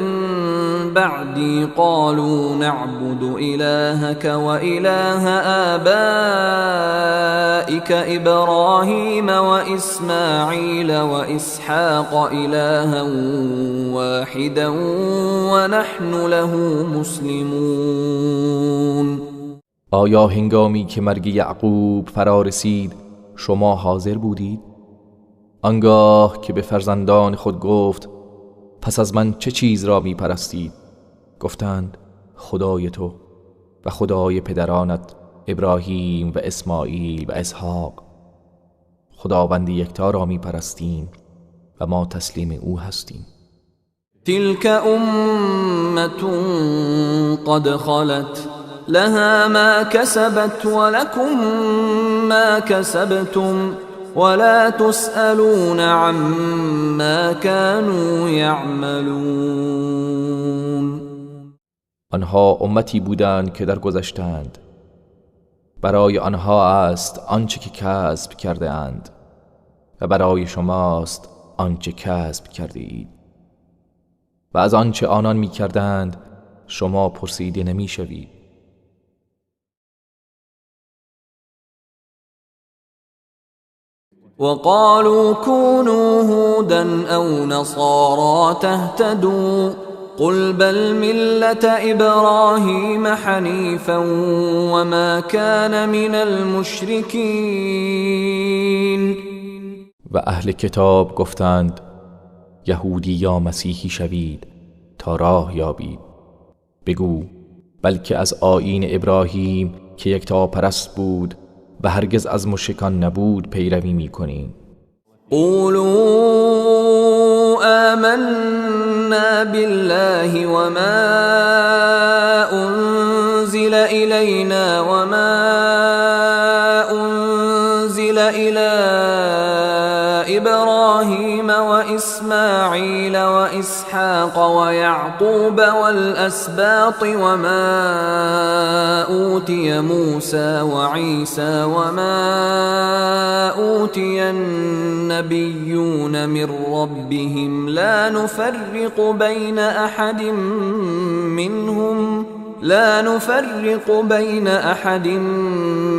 بعدي قالوا نعبد إلهك وإله آبائك إبراهيم وإسماعيل وإسحاق إلها واحدا ونحن له مسلمون. آیا هنگامی که مرگ یعقوب فرا رسید شما حاضر بودید؟ آنگاه که به فرزندان خود گفت پس از من چه چیز را می پرستید؟ گفتند خدای تو و خدای پدرانت ابراهیم و اسماعیل و اسحاق. خداوند یکتا را می پرستیم و ما تسلیم او هستیم. تلك امة قد خلت لها ما كسبت ولكم ما كسبتم ولا تسألون عما كانوا يعملون. آنها امتی بودند که در گذشتند، برای آنها است آنچه که کسب کرده اند و برای شماست آنچه کسب کرده اید و از آنچه آنان می کردند شما پرسیده نمی شوید. وقالوا كونوا هودا أو نصارى تهتدوا قل بل ملة إبراهيم حنيفا وما كان من المشركين. و اهل کتاب گفتند یهودی یا مسیحی شوید تا راه یابید. بگو بلکه از آیین ابراهیم که یکتا پرست بود و هرگز از مشرکان نبود پیروی می‌کنیم. قولوا آمنا بالله وما أنزل إلينا وما أنزل إلى إبراهيم وإسماعيل وإسحاق ويعقوب والأسباط وما أوتي موسى وعيسى وما أوتي النبيون من ربهم لا نفرق بين أحد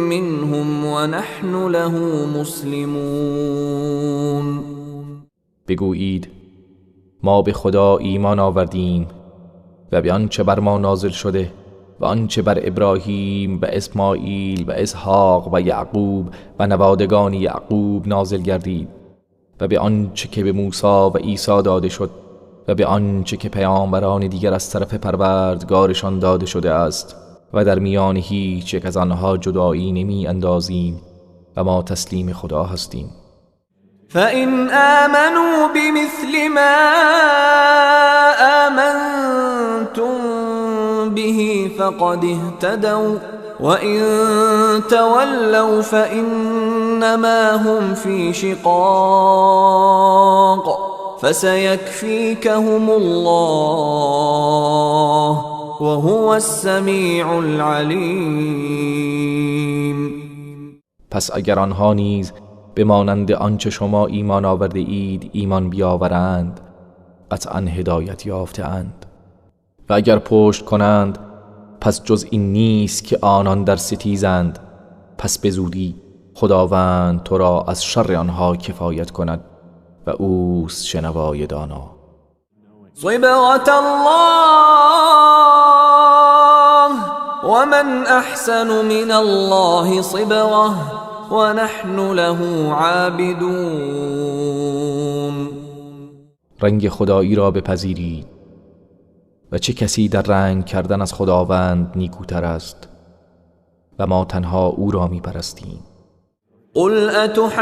منهم ونحن له مسلمون. بگویید ما به خدا ایمان آوردیم و به آنچه بر ما نازل شده و آنچه بر ابراهیم و اسماعیل و اسحاق و یعقوب و نوادگان یعقوب نازل گردید و به آنچه که به موسی و عیسی داده شد و به آنچه که پیامبران دیگر از طرف پروردگارشان داده شده است و در میان هیچ یک از آنها جدایی نمی اندازیم و ما تسلیم خدا هستیم. فإن آمنوا بمثل ما آمنتم به فقد اهتدوا وإن تولوا فإنما هم في شقاق فسيكفيكهم الله وهو السميع العليم. پس اگر آنها نیز به مانند آنچه شما ایمان آورده اید ایمان بیاورند قطعا هدایت یافته اند و اگر پشت کنند پس جز این نیست که آنان در ستیزند. پس به زودی خداوند تو را از شر آنها کفایت کند و اوست شنوای دانا. صبغة الله ومن احسن من الله صبغة ونحن له عابدون. رنگ خدایی را بپذیرید و چه کسی در رنگ کردن از خداوند نیکوتر است و ما تنها او را میپرستیم. قل اتحاجوننا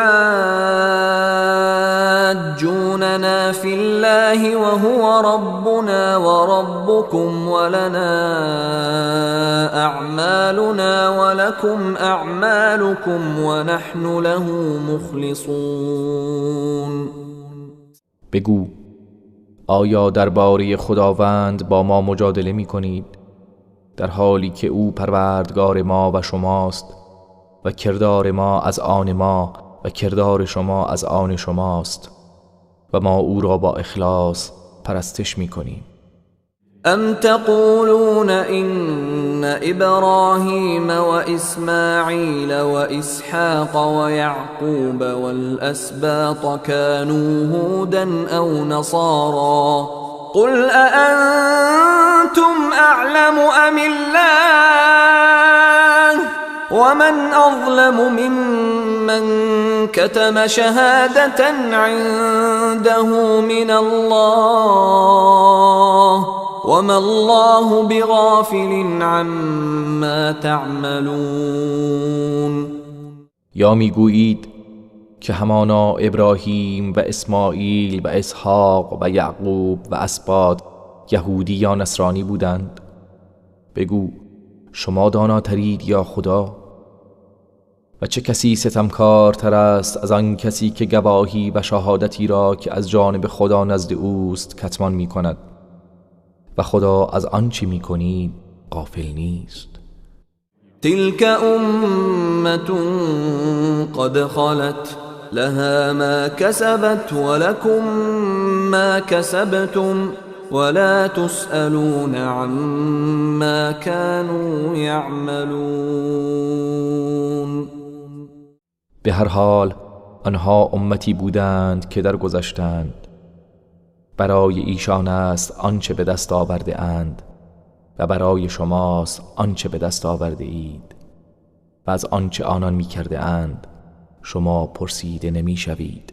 في الله وهو ربنا وربكم ولنا اعمالنا ولكم اعمالكم ونحن له مخلصون. بگو آیا درباره خداوند با ما مجادله می کنید در حالی که او پروردگار ما و شماست و کردار ما از آن ما و کردار شما از آن شماست و ما او را با اخلاص پرستش می‌کنیم. ام تقولون ان ابراهیم و اسماعیل و اسحاق و یعقوب والاسباط كانوا هودا او نصارا قل اانتم اعلم ام الله ومن اظلم ممن كتم شهادة عنده من الله وما الله بغافل عما تعملون. یا میگویید که همانا ابراهیم و اسماعیل و اسحاق و یعقوب و اسباط یهودی یا نصرانی بودند؟ بگو شما داناترید یا خدا؟ و چه کسی ستمکارتر است از آن کسی که گواهی و شهادتی را که از جانب خدا نزد اوست کتمان می کند و خدا از آنچه می کنید غافل نیست. تلك امة قد خلت لها ما كسبت ولكم ما كسبتم ولا تسألون عما كانوا يعملون. به هر حال آنها امتی بودند که درگذشتند، برای ایشان است آنچه به دست آورده اند و برای شماست آنچه به دست آورده اید و از آنچه آنان می کرده اند شما پرسیده نمی شوید.